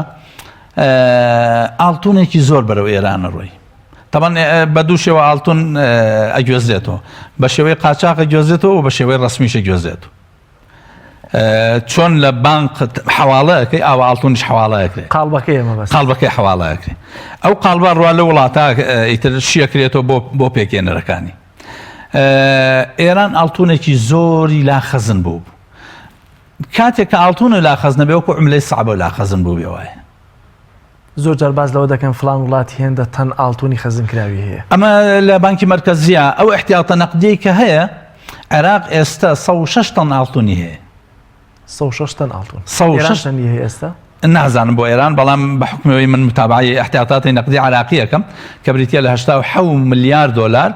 ئاڵتونێکی زۆر بەرەو ئێرانە ڕۆی تەبەن بە دوو شێوە ئاڵتون ئەگوێزرێتەوە بە شێوەی قاچاق ئەگوێزرێتەوە و بە شێوەی ڕەسمیش ئەگوێزرێتەوە چۆن لە بانق حواڵە ئەکەی ئاوا ئاڵتونیش حواڵە ئەکرێ قاڵبەکەی مەبەست قاڵبەکەی حواڵە ئەکرێ ئەو قاڵبە ڕوا لە وڵاتە ئیتر شیەکرێتەوە بۆ بۆ پێکێنەرەکانی ئێران ئاڵتونێکی زۆری لا خەزن بوو کاتێک کە ئاڵتونە لا خەزنە بێ وەکو عملەی سەعبە لا خەزن بوو بێ وایە. زۆر جار باس لەوە دەکەن فڵان وڵات هێندە تەن ئاڵتونی خەزنکراوی هەیە. ئەمە لە بانکی مەرکەزیە ئەو ئیحتیاتە نەقدیەی کە هەیە عێراق ئێستە 106 تەن ئاڵتونی هەیە. 106 تەن ئاڵتون. 106 تەنی هەیە ئێستا؟ نازانم بۆ ئێران بەڵام بە حوکمی ئەوەی من متابعەی ئیحتیاتاتی نەقدی عێراقی ئەکەم کە بریتیە لە 87 ملیار دۆلار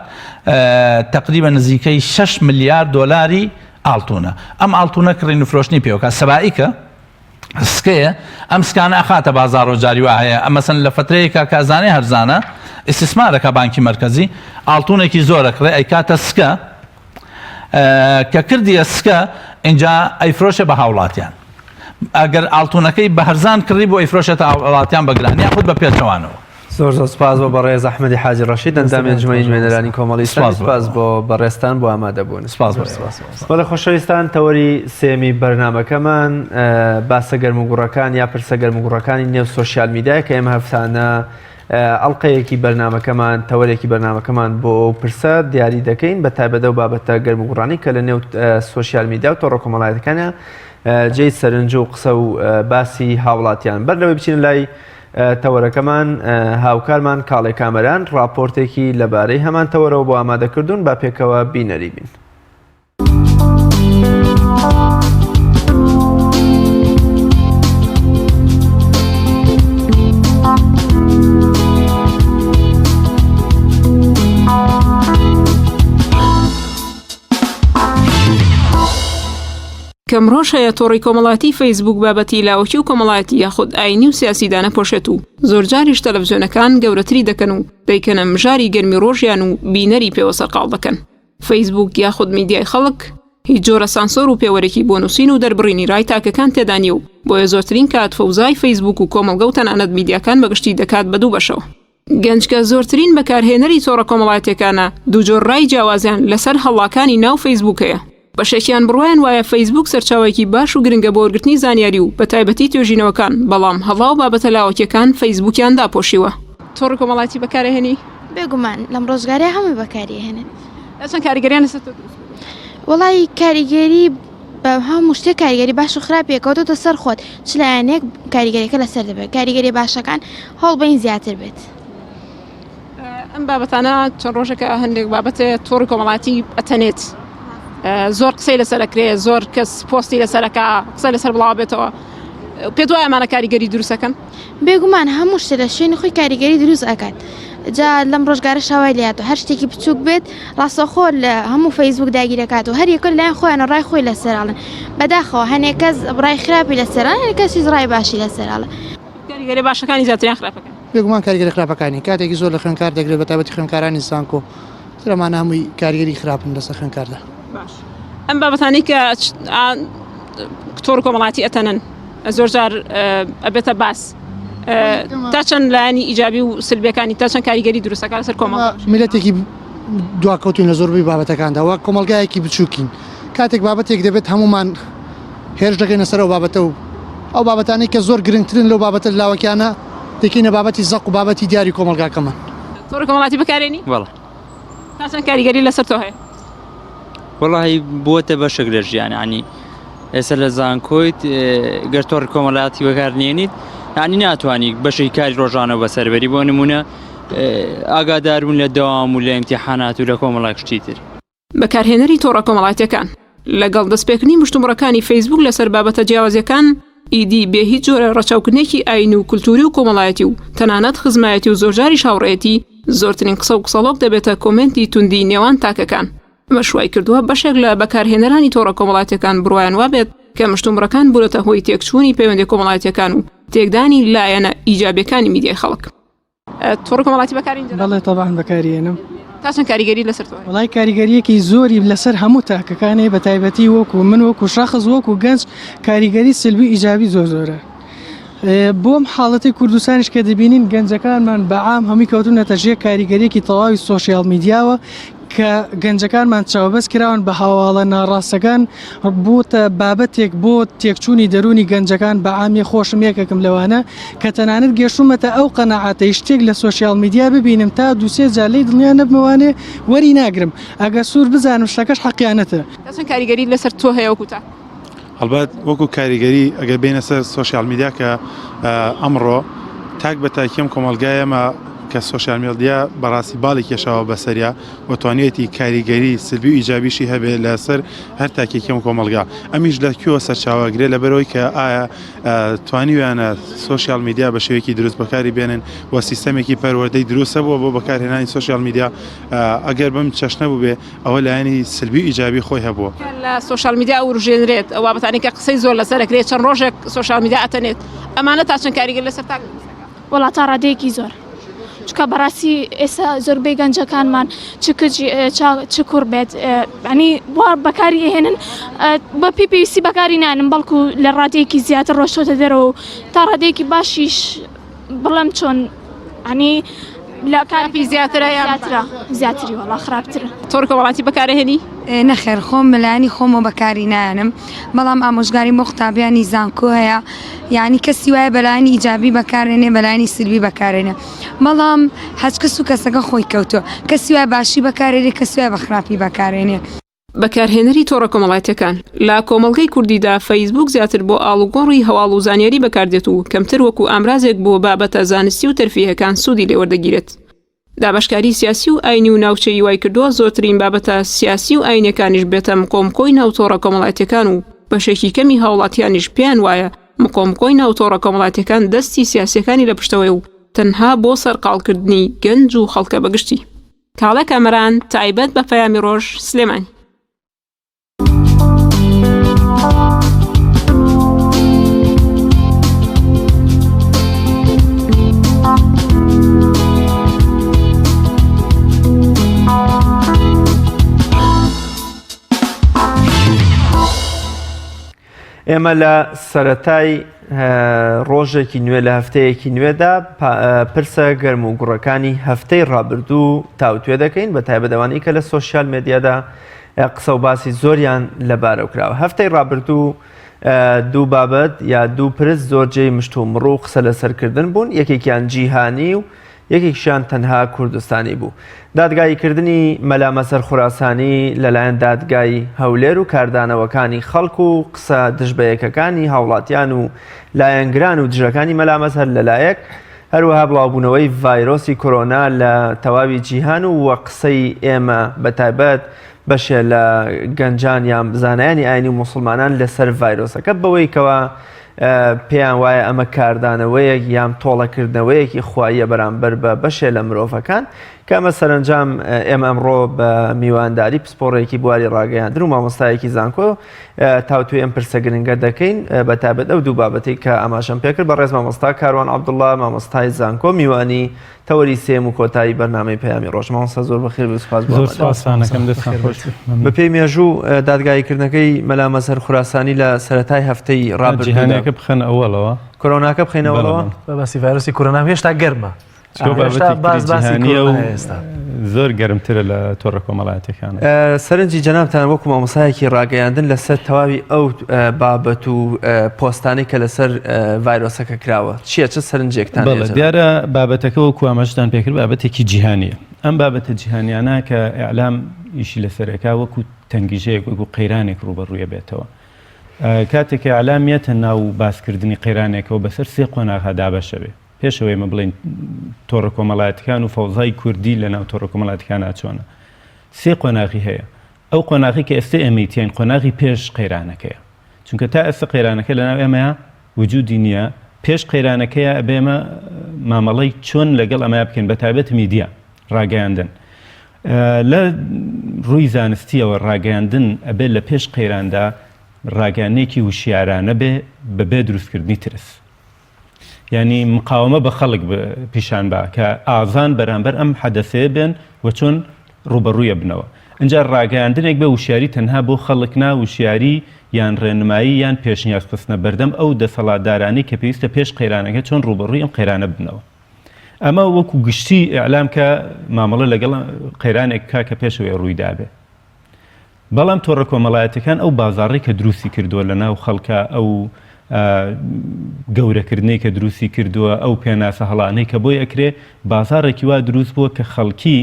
تقریبا نزیکەی 6 ملیار دۆلاری ئاڵتونە ئەم ئاڵتونە کڕین و فرۆشتنی پێوەکە سەبائیکە سکەیە ئەم سکانە ئەخاتە بازاڕ و جاری وا هەیە ئەمەسەن لە فترەیەکا کە ئەزانێ هەرزانە ئیسیسمارەکە بانکی مەرکەزی ئاڵتونێکی زۆرە کڕێ ئەیکاتە سکە کە کردیە سکە اینجا ئەیفرۆشێ بە هاوڵاتیان ئەگەر ئاڵتونەکەی بە هەرزان کڕی بۆ ئەیفرۆشێتە هاوڵاتیان بە گران یاخود بە پێچەوانەوە. زۆر زۆر سپاس بۆ بەڕێز ئەحمەدی حاجی ڕەشید ئەندامی ئەنجومەنی نوێنەرانی کۆمەڵی ئیسلامی سپاس بۆ بەڕێزتان بۆ ئامادەبوون. سپاس بۆ بەڵێ خۆشەویستان تەوەری سێمی بەرنامەکەمان باسە گەرموگوڕەکان یا پرسە گەرموگوڕەکانی نێو سۆشیال میدیای کە ئێمە هەفتانە ئەڵقەیەکی بەرنامەکەمان تەوەرێکی بەرنامەکەمان بۆ ئەو پرسە دیاری دەکەین بە تایبەت ئەو بابەتە گەرموگوڕانی کە لە نێو سۆشیال میدیا و تۆڕە کۆمەڵایەتەکانە جێی سەرنج و قسە و باسی هاوڵاتیان بەر لەوەی بچینە لای تەوەرەکەمان هاوکارمان کاڵێ کامەران ڕاپۆرتێکی لەبارەی هەمان تەوەرەوە بۆ ئامادەکردوون با پێکەوە بینەری بین. کەم ڕۆژ هەیە تۆڕی کۆمەڵایەتی فەیسبووک بابەتی لاوەکی و کۆمەڵایەتی یاخود ئاینی و سیاسی دانەپۆشێت و زۆرجاریش تەلەفزیۆنەکان گەورەتری دەکەن و دەیکەنە مژاری گەرمی ڕۆژیان و بینەری پێوە سەرقاڵ دەکەن. فەیسبووک یاخود میدیای خەڵک هیچ جۆرە سانسۆر و پێوەرێکی بۆ نووسین و دەربڕینی ڕای تاکەکان تێدا نییە و بۆیە زۆرترین کات فەوزای فەیسبووک و کۆمەڵگە و تەنانەت میدیاکان بەگشتی دەکات بە دوو بەشەوە. گەنج کە زۆرترین بەکارهێنەری تۆڕە کۆمەڵایەتیەکانە، دوو جۆر ڕای جیاوازیان لەسەر هەڵاکانی ناو فەیسبووک هەیە. بەشێکیان بڕوایان وایە فەیسبووک سەرچاوەیەکی باش و گرنگە بۆ وەرگرتنی زانیاری و بەتایبەتی توێژینەوەکان، بەڵام هەڵا و بابەتە لاوەکیەکان فەیسبووکیان داپۆشیوە. تۆڕی کۆمەڵایەتی بەکارئەهێنی؟ بێگومان لەم ڕۆژگارەیا هەمووی بەکاری ئەهێنن. چەند کاریگەریان لەسەر تۆ دروست کردووە؟ وەڵایی کاریگەری بە هەموو شتێک کاریگەری باش و خراپی کەوتۆتە سەر خۆت چ لایەنێک کاریگەریەکە لەسەر دەبێت کاریگەری باشەکان هەوڵبەین زیاتر بێت. ئەم بابەتانە چەند ڕۆژێکە هەندێک بابەتێ تۆڕی کۆمەڵاتی ئەتەنێت زۆر قسەی لەسەر ئەکرێ زۆر کەس پۆستی لەسەرەکە قسە لەسەر بڵاو بێتەوە پێت وایە ئەمانە کاریگەری دروستەکەن بێگومان هەموو شتێ لە شوێنی خۆی کاریگەری دروست ئەکات جا لەم ڕۆژگارە شاوای لاتۆ هەر شتێکی بچووک بێت ڕاستەخۆ لە هەموو فەیسبوک داگیرەکات و هەر یەکە لایەن خۆیان ڕای خۆی لەسەراڵن بەداخەوە هەنێک کەس ڕای خراپی لەسەر هەنێک کەسیش ڕای باشی لەسەراڵە کاریگەری باشەکانی زیاتریان خراپەکان بێگومان کاریگەری خراپەکانی کاتێکی زۆر لە خوێندکار دەگرێت بە تایبەتی خوێندکارانی زانکۆ تر ئەمانە هەمووی کاریگەری خراپن لەسەر خوێندکاردا. باش ئەم بابەتانەی کە تۆڕ کۆمەڵاتی ئەتەنن زۆر جار ئەبێتە باس تا چەند لایەنی ئیجابی و سلبیەکانی تا چەند کاریگەری دروستەکە لەسەر کۆمەڵ میلەتێکی دواکەوتوین لە زۆربەی بابەتەکاندا وە کۆمەڵگایەکی بچووکین کاتێک بابەتێک دەبێت هەمومان هێرش دەکەینە سەر ئەو بابەتە و ئەو بابەتانەی کە زۆر گرنگترن لەو بابەتە لاوەکیانە دەکەینە بابەتی زەق و بابەتی دیاری کۆمەڵگاکەمان. تۆڕی کۆمەڵاتی بەکارێنی؟ بەڵێ. تا چەند کاریگەری لەسەر تۆ هەیە؟ وەڵاهی بووەتە بەشێک لە ژیان یانی ئێستا لە زانکۆیت گەر تۆڕی کۆمەڵاتی بەکار نێنیت یانی ناتوانانی بەشێکی کاری ڕۆژانە بەسەربەری بۆ نمونە ئاگاداربوون لە دەوام و لە ئیمتیحانات و لە کۆمەڵێک شتی تر. بەکارهێنەری تۆڕە کۆمەڵایەتیەکان لەگەڵ دەستپێکردنی مشتومڕەکانی فەیسبوک لەسەر بابەتە جیاوازیەکان ئیدی بێ هیچ جۆرە ڕەچاوکردنێکی ئاین و کولتوری و کۆمەڵایەتی و تەنانەت خزمایەتی و زۆرجاریش هاوڕێیەتی زۆرترین قسە و قسەڵۆک دەبێتە کۆمێنتی توندی نێوان تاکەکان ئەمەش وایکردووە بەشێک لە بەکارهێنەرانی تۆڕە کۆمەڵایەتیەکان بڕوایان وابێت کە مشتومڕەکان بوونەتە هۆی تێکچوونی پەیوەندیە کۆمەڵایەتیەکان و تێکدانی لایەنە ئیجابیەکانی میدیای خەڵک. تۆڕی کۆمەڵاتی بەکارین جەناب؟ بەڵێ تەبعەن بەکاری ئێنم. تا چەند کاریگەری لەسەر تۆ هەیە؟ وەڵای کاریگەریەکی زۆری لەسەر هەموو تاکەکان هەیە بە تایبەتی وەکو من وەکو شەخس وەکو گەنج کاریگەری سلبی و ئیجابی زۆر زۆرە. بۆم حاڵەتی کوردستانیش کە دەبینین گەنجەکانمان بە عام هەمووی کەوتونەتە ژێر کاریگەریەکی تەواوی سۆشیال میدیاوە کە گەنجەکانمان چاوبەست کراون بە هەواڵە ناڕاستەکان بووتە بابەتێک بۆ تێکچوونی دەروونی گەنجەکان بە عامی خۆشم یەکێکم لەوانە کە تەنانەت گەشتومەتە ئەو قەناعەتەی شتێک لە سۆشیال میدیا ببینم تا دووسێ جار لێی دڵنیا نەبمەوانێ وەری ناگرم ئەگەر سوور بزانم شتەکەش حەقیانەتە. تا چەند کاریگەری لەسەر تۆ هەیە وەکو تاک؟ هەڵبەت وەکو کاریگەری ئەگەر بێینە سەر سۆشیال میدیا کە ئەمڕۆ تاک بە تاکی ئەم کۆمەڵگای ئێمە کە سۆشیال میدیا بەڕاستی باڵی کێشاوە بەسەریا و توانیویەتی کاریگەری سلبی و ئیجابیشی هەبێ لەسەر هەر تاکێکی ئەم کۆمەڵگا ئەمیش لە کوێوە سەرچاوە گرێ لەبەرەوەی کە ئایا توانیویانە سۆشیال میدیا بە شێوەیەکی دروست بەکاری بێنن و سیستەمێکی پەروەردەی دروست هەبووە بۆ بەکارهێنانی سۆشیال میدیا ئەگەر بەم چەشنە بووبێ ئەوە لایەنی سلبی و ئیجابی خۆی هەبووە. لە سۆشیال میدیا ئەوروژێنرێت، ئەو بابەتانەی کە قسەی زۆر لەسەر ئەکرێت، چەند ڕۆژێک سۆشیال میدیا ئەتەنێت، ئەمانە تا چەند کاریگەری لەسەر تاک دروست دەکات؟ وەڵا تا ڕادەیەکی زۆر، چونکە بەڕاستی ئێستا زۆربەی گەنجەکانمان چ کچ چ کوڕ بێت یانی وا بەکاری ئەهێنن بە پێی پێویستی بەکاری نانن بەڵکو لە ڕادەیەکی زیاتر ڕۆشتۆتە دەرەوە و تا ڕادەیەکی باشیش بڵێم چۆن ئەنی لە کارپی زیاترە یان زیاترە زیاتری وەڵا خراپترە. تۆڕی کۆمەڵاتی بەکارەهێنی؟ نەخێر خۆم بەلایەنی خۆمەوە بەکاری نایەنم بەڵام ئامۆژگاریم بۆ قوتابیانی زانکۆ هەیە یعنی کەسی وایە بەلایەنی ئیجابی بەکارێنێ بەلایەنی سلبی بەکارێنێ بەڵام هەچ کەس و کەسەکە خۆی کەوتووە کەسی وایە باشی بەکارێنێ کەسی وایە بە خراپی بەکارێنێ. بەکارهێنەری تۆڕە کۆمەڵایەتیەکان، لە کۆمەڵگەی کوردیدا فەیسبووک زیاتر بۆ ئاڵوگۆڕی هەواڵ و زانیاری بەکاردێت و کەمتر وەکو ئامرازێک بۆ بابەتە زانستی و تەرفیهەکان سوودی لێوەردەگیرێت. دابەشکاری سیاسی و ئاینی و ناوچەیی وایکردووە زۆرترین بابەتە سیاسی و ئاینیەکانیش بێتە مقۆمقۆی ناو تۆڕە کۆمەڵایەتیەکان و بەشێکی کەمی هاوڵاتیانیش پێیان وایە مقۆمقۆی ناو تۆڕە کۆمەڵایەتیەکان دەستی سیاسیەکانی لە پشتەوەیە و تەنها بۆ سەرقاڵکردنی گەنج و خەڵکە بەگشتی. کاڵێ کامەران، تایبەت بە پەیامی ڕۆژ، سلێمانی. ئێمە لە سەرەتای ڕۆژێکی نوێ لە هەفتەیەکی نوێدا پرسە گەرم و گوڕەکانی هەفتەی ڕابردوو تاوتوێ دەکەین بە تایبەت ئەوانەی کە لە سۆشیال مێدیادا قسە و باسی زۆریان لەبارەو کراوە هەفتەی ڕابردوو دوو بابەت یا دوو پرس زۆر جێی مشت و مڕ و قسە لەسەرکردن بوون یەکێکیان جیهانی و یەکێکیشیان تەنها کوردستانی بوو. دادگاییکردنی مەلا مەزهەر خوراسانی لەلایەن دادگای هەولێر و کاردانەوەکانی خەڵک و قسە دژبەیەکەکانی هاوڵاتیان و لایەنگران و دژەکانی مەلا مەزهەر لەلایەک، هەروەها بڵاوبوونەوەی ڤایرۆسی کۆرۆنا لە تەواوی جیهان و وە قسەی ئێمە بەتایبەت بەشێ لە گەنجان یان زانایانی ئاینی و موسڵمانان لەسەر ڤایرۆسەکە بەوەی کەوا پێیان وایە ئەمە کاردانەوەیەک یان تۆڵەکردنەوەیەکی خواییە بەرامبەر بە بەشێ لە مرۆڤەکان کە ئەمە سەرەنجام ئێمە ئەمڕۆ بە میوانداری پسپۆڕێکی بواری ڕاگەیاندن و مامۆستایەکی زانکۆ تاوتوێ ئەم پرسە گرنگە دەکەین بە تایبەت ئەو دوو بابەتەی کە ئاماژەم پێکرد بەڕێز مامۆستا کاروان عەبدوڵڵا مامۆستای زانکۆ میوانی تەوەری سێیەم و کۆتایی بەرنامەی پەیامی ڕۆژ مامۆستا زۆر بەخێر بێی سوپاس بۆ زۆر سوپاستان ئەکەم دەستتان خۆش بێ. بەپێی مێژوو دادگاییکردنەکەی مەلا مەزهەر خوراسانی لە سەرەتای هەفتەی ڕابردوودا جیهانیەکە بخەن ئەوەڵەوە کۆرۆناکە بخەینە ئەوەڵەوە بە باسی ڤایرۆسی کۆرۆنا هێشتا گەرمە چونکە هێشتا بابەتێکی باس تری باسی جیهانیە و کۆرۆنایە ئێستا زۆر گەرمترە لە تۆڕە کۆمەڵایەتیەکان. سەرنجی جەنابتان وەکو مامۆستایەکی ڕاگەیاندن لەسەر تەواوی ئەو بابەت و پۆستانەی کە لەسەر ڤایرۆسەکە کراوە چییە؟ چ سەرنجێکتان هەیە بەڵێ جەناب؟ دیارە بابەتەکە وەکو ئاماژەتان پێکرد بابەتێکی جیهانییە. ئەم بابەتە جیهانیانە کە ئیعلام ئیشی لەسەر ئەکا وەکو تەنگژەیەک وەکو قەیرانێک ڕووبەڕووی ئەبێتەوە. کاتێک کە ئیعلام یەتە ناو باسکردنی قەیرانێکەوە بەسەر سێ قۆناغا دابەش ئەبێ. پێش ئەوەی ئێمە بڵێین تۆڕە کۆمەڵایەتیەکان و فەوزای کوردی لە ناو تۆڕە کۆمەڵایەتیەکانا چۆنە سێ قۆناغی هەیە ئەو قۆناغی کە ئێستا ئێمەی تیاین قۆناغی پێش قەیرانەکەیە چونکە تا ئێستا قەیرانەکە لە ناو ئێمەیا وجودی نییە پێش قەیرانەکەیە ئەبێ ئێمە مامەڵەی چۆن لەگەڵ ئەمەیا بکەین بە تایبەت میدیا ڕاگەیاندن لە ڕووی زانستیەوە ڕاگەیاندن ئەبێ لە پێش قەیراندا ڕاگەیاندنێکی وشیارانە بێ بەبێ دروستکردنی ترس یانی مقاومە بە خەڵک پیشان با کە ئازان بەرامبەر ئەم حەدەسەیە بێن و چۆن ڕووبەڕووی ئەبنەوە. ئینجا ڕاگەیاندنێک بێ وشیاری تەنها بۆ خەڵک نا وشیاری یان ڕێنمایی یان پێشنیاز خستنە بەردەم ئەو دەسەڵاتدارانەی کە پێویستە پێش قەیرانەکە چۆن ڕووبەڕووی ئەم قەیرانە ببنەوە. ئەمە وەکو گشتی ئیعلام کە مامەڵە لەگەڵ قەیرانێک بکا کە پێشەوەی ڕووی دابێ. بەڵام تۆڕە کۆمەڵایەتیەکان ئەو بازاڕەی کە دروستی کردووە لە ناو خەڵکا ئەو گەورەکردنەی کە دروستی کردووە ئەو پێناسە هەڵانەی کە بۆی ئەکرێ بازاڕێکی وا دروست بووە کە خەڵکی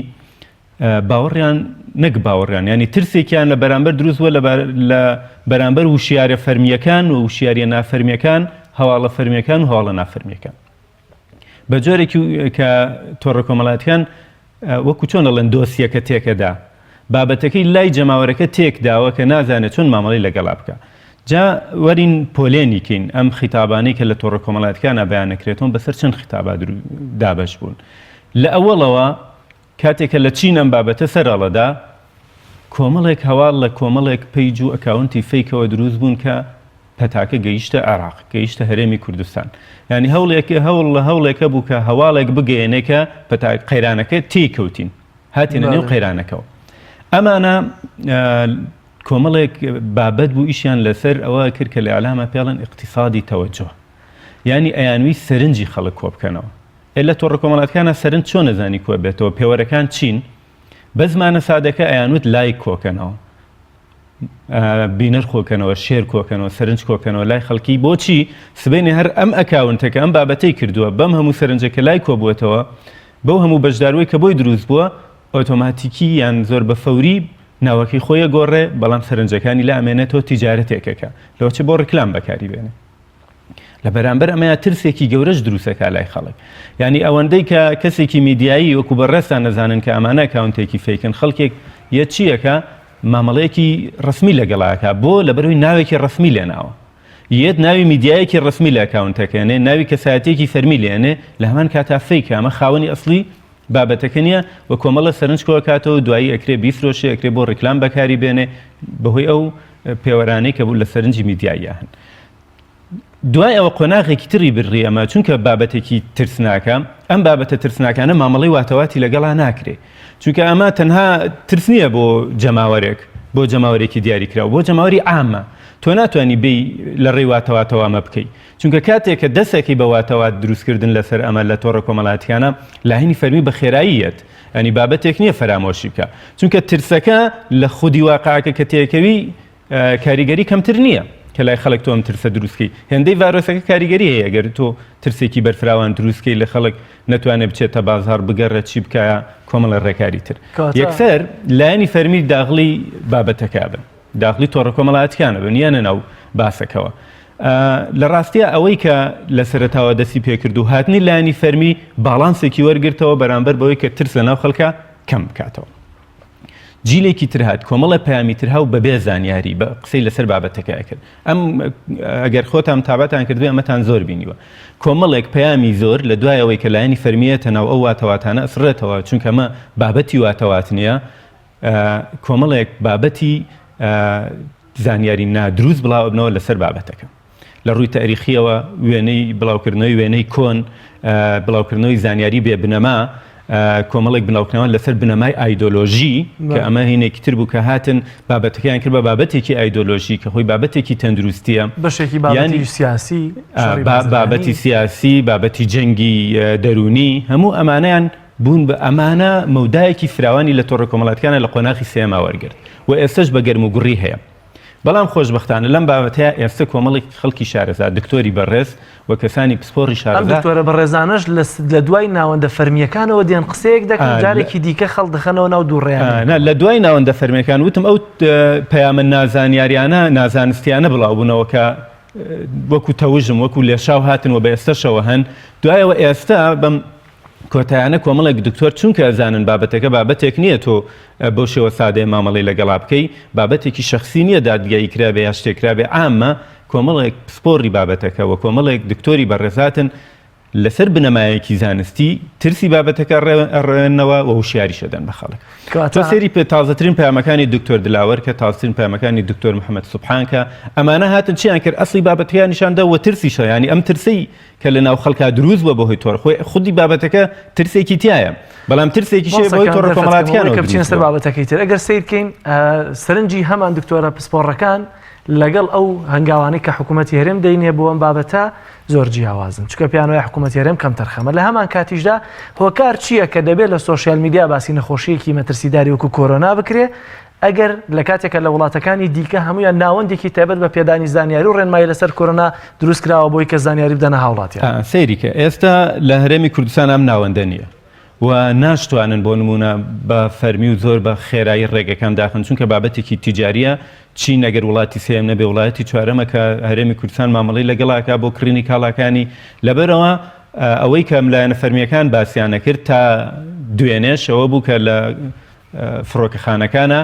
باوەڕیان نەک باوەڕیان ینی ترسێکیان لە بەرامبەر دروست بووە لە بەرامبەر وشیارە فەرمیەکان و وشیاریە نافەرمیەکان هەواڵە فەرمیەکان و هەواڵە نافەرمیەکان بە جۆرێکی کە تۆڕە کۆمەڵاتیان وەکو چۆن ئەڵێن دۆسیەکە تێکەدا بابەتەکەی لای جەماوەرەکە تێکداوە کە نازانێت چۆن مامەڵەی لەگەڵا بکە جا وەرین پۆلێنی کەین ئەم خیتابانەی کە لە تۆڕە کۆمەڵاتەکانە بەیان نەکرێتەوە بەسەر چەند خیتابا دابەش بوون لە ئەوەڵەوە کاتێک کە لە چین ئەم بابەتە سەرەڵەدا کۆمەڵێک هەواڵ لە کۆمەڵێک page و account ی fake ەوە دروست بوون کە پەتاکە گەیشتە عێراق، گەیشتە هەرێمی کوردستان. یانی هەوڵێک هەوڵ لە هەوڵێکە بوو کە هەواڵێک بگەیەنێ کە پەتا قەیرانەکە تێی کەوتین. هاتینە نێو قەیرانەکەوە. ئەمانە کۆمەڵێک بابەت بوو ئیشیان لەسەر ئەوە کرد کە لە ئیعلامە پێڵێن ئیقتیسادی تەوەجۆ. یانی ئەیانویست سەرنجی خەڵک کۆ بکەنەوە. ئێ لە تۆڕە کۆمەڵاتەکانە سەرنج چۆن ئەزانی کۆ بێتەوە؟ پێوەرەکان چین؟ بە زمانە سادەکە ئەیانوت لایک کۆکەنەوە. بینەر کۆکەنەوە، share کۆکەنەوە، سەرنج کۆکەنەوە لای خەڵکی، بۆچی سبەینێ هەر ئەم account ە کە ئەم بابەتەی کردووە بەم هەموو سەرنجە کە لای کۆبووەتەوە، بەو هەموو بەشداروەی کە بۆی دروست بووە، ئۆتۆماتیکی یان زۆر بە فەوری ناوەکەی خۆی ئەگۆڕێ، بەڵام سەرنجەکانی لا ئەمێنێتەوە، تیجارەتێکەکە لەوەچێ بۆ ڕیکلام بەکاری بێنێ. لە بەرامبەر ئەمەیا ترسێکی گەورەش دروستەکا لای خەڵک یعنی ئەوەندەی کە کەسێکی میدیایی وەکو بەڕێزتان نەزانن کە ئەمانە account ێکی fake ن خەڵکێک یە چیەکە مامەڵەیەکی ڕسمی لەگەڵاکە بۆ لەبەرەوەی ناوێکی ڕسمی لێناوە یەت ناوی میدیایەکی ڕسمی لە account ەکەێنێ ناوی کەسایەتێکی فەرمی لێنێ لە هەمان کاتا fake ە ئەمە خاوەنی ئەسلی بابەتەکە نییە و کۆمەڵە سەرنج کۆکاتەوە دوایی ئەکرێ بیفرۆشێ ئەکرێ بۆ ڕیکلام بەکاری بێنێ بەهۆی ئەو پێوەرانەی کە بوو لە سەرنجی میدیاییە هەن. دوای ئەوە قۆناغێکی تری بڕی ئەمە چونکە بابەتێکی ترسناکە ئەم بابەتە ترسناکانە مامەڵەی واتەواتی لەگەڵا ناکرێ چونکە ئەمە تەنها ترس نییە بۆ جەماوەرێک بۆ جەماوەرێکی دیاریکراو بۆ جەماوەری عامە تۆ ناتوانانی بێی لە ڕێی واتەواتەوە ئەمە بکەی چونکە کاتێک کە دەسەکەی بە واتەوات دروستکردن لەسەر ئەمە لە تۆڕە کۆمەڵاتیانە لایەنی فەرمی بە خێراییەت ینی بابەتێک نییە فەرامۆشی بکە چونکە ترسەکە لە خودی واقعەکە کە تێکەوی کاریگەری کەمتر نییە کە لای خەڵک تۆ ئەم ترسە دروستکەی هێندەی ڤایرۆسەکە کاریگەری هەیە گەر تۆ ترسێکی بەرفراوان دروستکەی لە خەڵک نەتوانێت بچێتە بازاڕ بگەڕێت چی بکە کۆمەڵە ڕێکاری تر یەکسەر لایەنی فەرمی داغڵی بابەتەکە بن داخلی تۆڕە کۆمەڵایەتیانە بن یانە ناو باسەکەوە لە ڕاستیە ئەوەی کە لە سەرتاوە دەستی پێکرد و هاتنی لایەنی فەرمی باڵانسێکی وەرگرتەوە بەرامبەر بەوەی کە ترس لە ناو خەڵکە کەم بکاتەوە. جیلێکی تر هات کۆمەڵە پەیامی تر هاو بەبێ زانیاری بە قسەی لەسەر بابەتەکە ئەکرد ئەم ئەگەر خۆتان تاباتان کردبێ ئەمەتان زۆر بینیوە کۆمەڵێک پەیامی زۆر لە دوای ئەوەی کە لایەنی فەرمیەتە ناو ئەو واتەواتانە ئەسڕێتەوە چونکە ئەمە بابەتی واتەوات نییە کۆمەڵێک بابەتی زانیاری نادروست بڵاوبنەوە لەسەر بابەتەکە. لە ڕووی تاریخییەوە وێنەی بڵاوکردنەوەی وێنەی کۆن، بڵاوکردنەوەی زانیاری بێ بنەما، کۆمەڵێک بڵاوکردنەوە لەسەر بنەمای ئایدۆلۆژی کە ئەمە هینێکی تر بوو کە هاتن بابەتەکەیان کرد بە بابەتێکی ئایدۆلۆژی کە خۆی بابەتێکی تەندروستیە بەشێکی بابەتی سیاسی بابەتی سیاسی بابەتی جەنگی دەروونی هەموو ئەمانەیان بوون بە ئەمانە مەودایەکی فراوانی لە تۆڕە کۆمەڵاتیەکانە لە قۆناخی سێما وەرگرت و ئێستش بە گەرم و گوڕی هەیە. بەڵام خۆشبەختانە لەم بابەتەیا ئێستە کۆمەڵێک خەڵکی شارەزا، دکتۆری بەڕێز و کەسانی پسپۆڕی ئەم شارەزا، دکتۆرە بەڕێزانەش لە لە دوای ناوەندە فەرمییەکانەوە دێن قسەیەک دەکەن، جارێکی دیکە خەڵک دەخەنەوە ناو دووڕیانێکەوە. نا، لە دوای ناوەندە فەرمییەکان وتم ئەو پەیامە نازانیاریانە، نازانستیانە بڵاوبوونەوە کە وەکو تەوژم، وەکو لێشاو هاتن و بە ئێستەشەوە هەن، دوایەوە ئێستە بەم کۆتایانە کۆمەڵێک دکتۆر چونکە ئەزانن بابەتەکە بابەتێک نییە تۆ بەو شێوە سادەیە مامەڵەی لەگەڵا بکەی، بابەتێکی شەخسی نییە دادگایی کرابێ یا شتێک کرابێ عامە، کۆمەڵێک پسپۆڕی بابەتەکە و کۆمەڵێک دکتۆری بەڕێزاتن لەسەر بنەمایەکی زانستی ترسی بابەتەکە ئەڕێنەوە و وشیاریش ئەدەن بە خەڵک. تۆ سەیری پێ تازەترین پەیامەکانی دکتۆر دلاوەر کە تازترین پەیامەکانی دکتۆر محەممەد سوبحان کە ئەمانە هاتن چیان کرد ئەسڵی بابەتەکەیان نیشاندا و ترسیشە یانی ئەم ترسەی کە لە ناو خەڵکا دروست بووە بەهۆی تۆڕ خۆی خودی بابەتەکە ترسێکی تایە بەڵام ترسێکی شێ بەهۆی تۆڕە کۆمەڵاتیانەوە کە بچینە سەر بابەتەکەی تر ئەگەر سەیر بکەین سەرنجی هەمان دکتۆرە پسپۆڕەکان. لەگەڵ ئەو هەنگاوانەی کە حکوومەتی هەرێم دەینێ بۆ ئەم بابەتە زۆر جیاوازن چونکە پێیان وایە حکوومەتی هەرێم کەمتەرخەمە لە هەمان کاتیشدا هۆکار چییە کە دەبێت لە سۆشیال میدیا باسی نەخۆشیەکی مەترسیداری وەکو کۆرۆنا بکرێ ئەگەر لە کاتێکە لە وڵاتەکانی دیکە هەمویان ناوەندێکی تایبەت بە پێدانی زانیاری و ڕێنمایی لەسەر کۆرۆنا دروست کراوە بۆی کە زانیاری بدەنە هاوڵاتیان. سەیری کە ئێستا لە هەرێمی کوردستان ئەم ناوەندە نییە و ناشتوانن بۆ نموونە بە فەرمی و زۆر بە خێرایی ڕێگەکان داخن چونکە بابەتێکی تیجاریە چین ئەگەر وڵاتی سێیەم نەبێ وڵاتی چوارەمە کە هەرێمی کوردستان مامەڵەی لەگەڵاکا بۆ کڕینی کاڵاکانی لەبەرەوە ئەوەی کە لایەنە فەرمیەکان باسیانە کرد تا دوێنێش ئەوە بوو کە لە فڕۆکەخانەکانە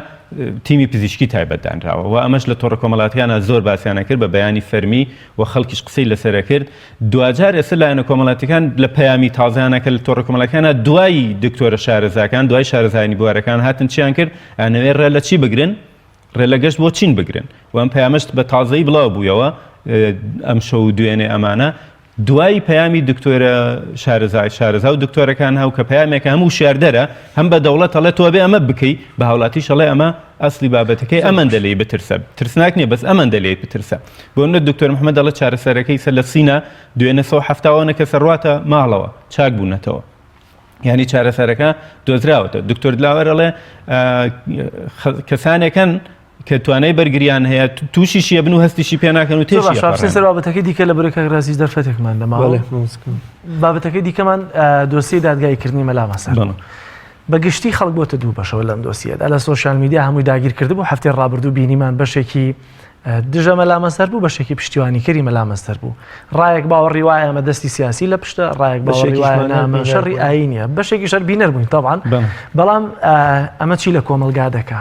تیمی پزیشکی تایبەت دانراوە و ئەمەش لە تۆڕە کۆمەڵاتیانە زۆر باسیانە کرد بە بەیانی فەرمی و خەڵکیش قسەی لەسەرە کرد دواجار ئێستا لایەنە کۆمەڵاتیەکان لە پەیامی تازەیانە کە لە تۆڕە کۆمەڵەکانە دوای دکتۆرە شارەزاکان دوای شارەزایانی بوارەکان هاتن چیان کرد ئەنەوێ ڕێ لە چی بگرن ڕێ لە گەشت بۆ چین بگرن و ئەم پەیامەش بە تازەی بڵاو بوویەوە ئەم شەو و دوێنێ ئەمانە دوای پەیامی دکتۆرە شارەزای شارەزا و دکتۆرەکان هەو کە پەیامێکە هەم وشیاردەرە هەم بە دەوڵەت ئەڵێ تۆ ئەبێ ئەمە بکەی بە هاوڵاتیش ئەڵێ ئەمە ئەسلی بابەتەکەی ئەمەندە لێی بترسە ترسناک نییە بەس ئەمەندە لێی بترسە بۆ نە دکتۆر محمد دەڵێ چارەسەرەکەی سەر لە سینا دوێنێ 170 ئەوەنە کەسە ڕواتە ماڵەوە چاک بوونەتەوە یعنی چارەسەرەکە دۆزراوەتە دکتۆر دلاوەر ئەڵێ کەسانێکن کە توانای بەرگریان هەیە تووشیشی ئەبن و هەستیشی پێ ناکەن و تێشی باشە ئەپەڕێنن. سەر بابەتەکەی دیکە لە بەرەی کاک رازیش دەرفەتێکمان نەماوە. بەڵێ مامۆستا. بابەتەکەی دیکەمان دۆسیەی دادگاییکردنی مەلا مەسەر. بەڵێ. بە گشتی خەڵک بۆتە دوو بەشەوە لەم دۆسیەدا لە سۆشیال میدیا هەمووی داگیر کردبوو هەفتەی ڕابردوو بینیمان بەشێکی دژە مەلا مەسەر بوو بەشێکی پشتیوانیکەری مەلا مەسەر بوو ڕایەک باوەڕی وایە ئەمە دەستی سیاسی لە پشتە ڕایەک باوەڕی وایە نا ئەمە شەڕی ئایینیە بەشێکی شەر بینەر بووین تەبعەن بەڵام ئەمە چی لە کۆمەڵگا دەکا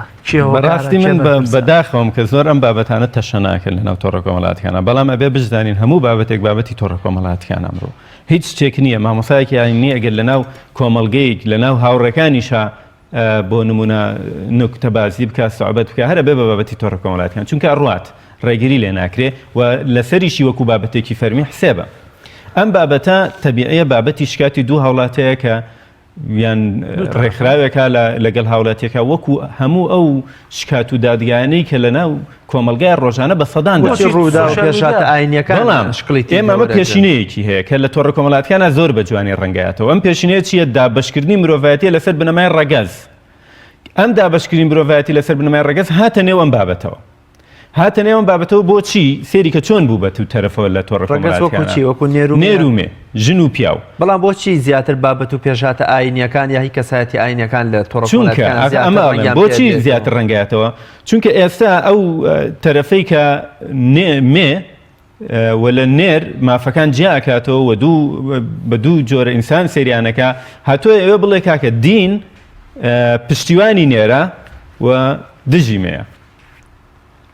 بەڕاستی من بەداخەوەم کە زۆر ئەم بابەتانە تەشەناکەن لەناو تۆڕە کۆمەڵاتیانە بەڵام ئەبێ بشزانین هەموو بابەتێک بابەتی تۆڕە کۆمەڵاتیان ئەمڕۆ هیچ شتێک نییە مامۆسایەکی ئاینی ئەگەر لەناو کۆمەڵگەیەک لەناو هاوڕێکانیشا بۆ نمونە نوکتە بازی بکە سوعبەت بکە هەر ئەبێ بە بابەتی تۆڕە کۆمەڵاتیان چونکە ئەڕوات ڕێگری لێ ناکرێ و لەسەریشی وەکو بابەتێکی فەرمی حسێبە ئەم بابەتە تەبیعیە بابەتی شکاتی دوو هاوڵاتەیە کە یان ڕێکخراوێکە لەگەڵ هاوڵاتیەکە وەکو هەموو ئەو شکات و دادگایانەی کە لەناو کۆمەڵگای ڕۆژانە بە سەدان بۆچی ڕوودا و پێشهاتە ئاینیەکان بەڵام شکڵی تری ئێمە ئەمە وەرەگرن؟ پێشینەیەکی هەیە کە لە تۆڕە کۆمەڵاتیانە زۆر بە جوانی ڕەنگایەتەوە ئەم پێشینەیە چییە دابەشکردنی مرۆڤایەتیە لەسەر بنەمای ڕەگەز ئەم دابەشکردنی مرۆڤایەتی لەسەر بنەمای ڕەگەز هاتە نێو ئەم بابەتەوە هاتە نێو ئەم بابەتەوە بۆچی سێری کە چۆن بوو بە تو تەرەفەوە لە تۆڕە ڕەگەز وەکو کۆمەڵایەتیانە چی وەکو نێر و مێ؟ نێر و مێ ژن و پیاو بەڵام بۆچی زیاتر بابەت و پێشهاتە ئاینیەکان یا هی کەسایەتی ئاینیەکان لە تۆڕە چونکە کۆمەڵایەتیەکان ئەمە زیاتر ئەڵێم ڕەنگیان پێ بۆچی دێتەوە؟ زیاتر ڕەنگایەتەوە چونکە ئێستا ئەو تەرەفەی کە نێ مێ و لە نێر مافەکان جیا ئەکاتەوە و دوو بە دوو جۆرە ئینسان سەیریانەکە هاتووە ئەوێ بڵێ کاکە دین پشتیوانی نێرە و دژی مێیە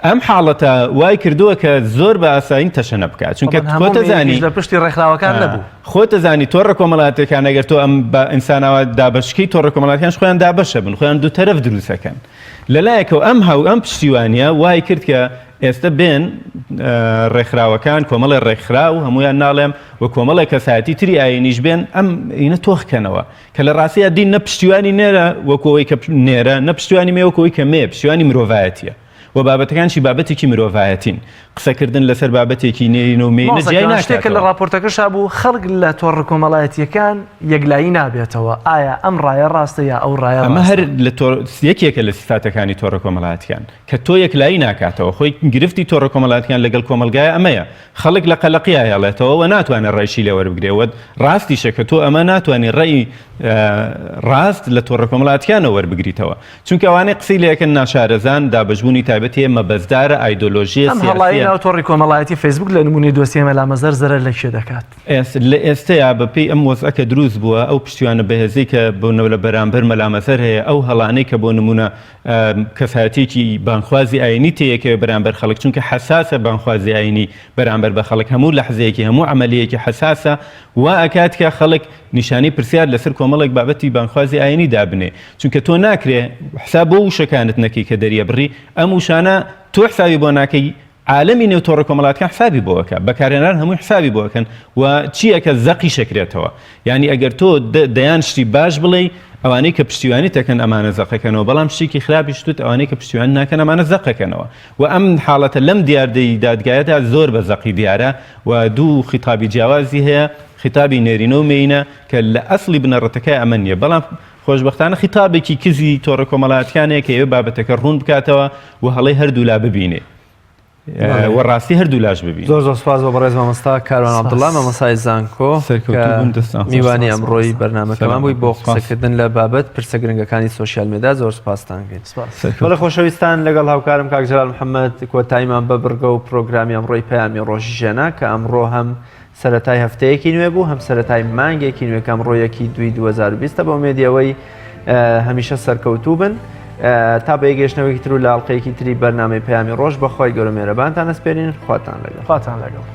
ئەم حاڵەتە وای کردووە کە زۆر بە ئاسایی تەشەنە بکات چونکە خۆتە زانی لە پشتی ڕێکخراوەکان نەبوو خۆتە زانی تۆڕە کۆمەڵاتەکان ئەگەر تۆ ئەم بە ئینسانەوە دابەشکەی تۆڕە کۆمەڵاتیان خۆیان دابەشە بن خۆیان دوو تەرەف دروستەکەن لەلایەکەوە ئەم هاو ئەم پشتیوانیە وای کرد کە ئێستا بێن ڕێکخراوەکان کۆمەڵی ڕێکخراو هەمویان ناڵێم و کۆمەڵێک کەسایەتی تری ئاینیش بێن ئەم ئینە تۆخکەنەوە کە لە ڕاستیا دین نە پشتیوانی نێرە وەکو ئەوەی کە نێرە نە پشتیوانی مێ وەکو ئەوەی کە مێ پشتیوانی مرۆڤایەتیە و بابەتەکانشی بابەتێکی مرۆڤایەتین قسەکردن لەسەر بابەتێکی نێرین و مێینە جیای مامۆستا شتێک کە لە ناکاتەوە. ڕاپۆرتەکەشا بوو خەڵک لە تۆڕە کۆمەڵایەتییەکان یەکلایی نابێتەوە ئایا ئەم ڕایە ڕاستە یا ئەو ڕایە ئەمە ڕاستە؟ هەر لە تۆ یەکێکە لە سیفاتەکانی تۆڕە کۆمەڵایەتییەکان کە تۆ یەکلایی ناکاتەوە خۆی گرفتی تۆڕە کۆمەڵایەتییەکان لەگەڵ کۆمەڵگایە ئەمەیە خەڵک لە قەلەقیا هێڵێتەوە و ناتوانێت ڕەیشی لێ وەربگرێ و ڕاستیشە کە تۆ ئەمە ناتوانانی ڕێی ڕاست لە تۆڕە کۆمەڵاتیانە وەربگریتەوە چونکە ئەوانەی قسەی لەکەن ناشارەزان دابەشبوونی تایبەت هەیە مەبەستدارە ئایدۆلۆژیە ئەم هەڵایی سیاسیە ناو تۆڕی کۆمەڵایەتی فەیسبوک لە نموونەی دۆسیەی مەلا مەزهەر زەرەر لە کێ دەکات؟ لە ئێستەیا بە پێی ئەم وەزعە کە دروست بووە ئەو پشتیوانە بەهێزەی کە بۆ لە بەرامبەر مەلا مەزهەر هەیە ئەو هەڵانەی کە بۆ نموونە کەسایەتیەکی بانگخوازی ئاینی تێیەکەوێ بەرامبەر خەڵک چونکە حەساسە بانگخوازی ئاینی بەرامبەر بە خەڵک هەموو لەحزەیەکی هەموو عەمەلیەکی حەساسە وا ئەکات کە خەڵک نیشانەی پرسیار لەسەر کۆمەڵێک بابەتی بانگخوازی ئاینی دابنێ چونکە تۆ ناکرێ حساب بۆ وشەکانت نەکەی کە دەریەبڕی ئەم وشانە تۆ حسابی بۆ ناکەی. عالەمی نێو تۆڕە کۆمەڵاتەکان حسابی بۆ ئەکا، بەکارهێنەران هەمووی حسابی بۆ ئەکەن و چی ئەکە زەقیش ئەکرێتەوە. یانی ئەگەر تۆ دەیان شتی باش بڵێی ئەوانەی کە پشتیوانیت ئەکەن ئەمانە زەقەکەنەوە، بەڵام شتێکی خراپیش توت ئەوانەی کە پشتیوانی ناکەن ئەمانە زەقەکەنەوە و ئەم حاڵەتە لەم دیاردەی دادگایەدا زۆر بە زەقی دیارە و دوو خیتابی جیاوازی هەیە، خیتابی نێرینە و مێینە کە لە ئەسڵی بنەڕەتەکەی ئەمە نییە، بەڵام خۆشبەختانە خیتابێکی کزی تۆڕە کۆمەڵایەتیەکان هەیە کە ئەوێ بابەتەکە ڕوون بکاتەوە و هەڵەی هەردوولا ببینێ و ڕاستی هەردوولاش ببینێ. زۆر زۆر سپاس بۆ بەڕێز مامۆستا کاروان عەبدوڵڵا مامۆستای زانکۆ سەرکەوتوو بن دەستان خۆش. میوانی ئەمڕۆی بەرنامەکەمان بووی بۆ قسەکردن لە بابەت پرسە گرنگەکانی سۆشیال مێدا زۆر سپاستان کەین. بەڵێ خۆشەویستان لەگەڵ هاوکارم کاک جەلال محەممەد کۆتاییمان بە بڕگە و پرۆگرامی ئەمڕۆی پەیامی ڕۆژی ژێنا کە ئەمڕۆ هەم سەرەتای هەفتەیەکی نوێ بوو هەم سەرەتای مانگێکی نوێ کە ئەمڕۆ یەکی دووی 2020 بە ئومێدی ئەوەی هەمیشە سەرکەوتوو بن تا بە یەکگەیشتنەوەیەکی تر و لە ئەڵقەیەکی تری بەرنامەی پەیامی ڕۆژ بەخوای گەورە مێرەبانتان ئەسپێرین خواتان لەگەڵ خواتان لەگەڵ.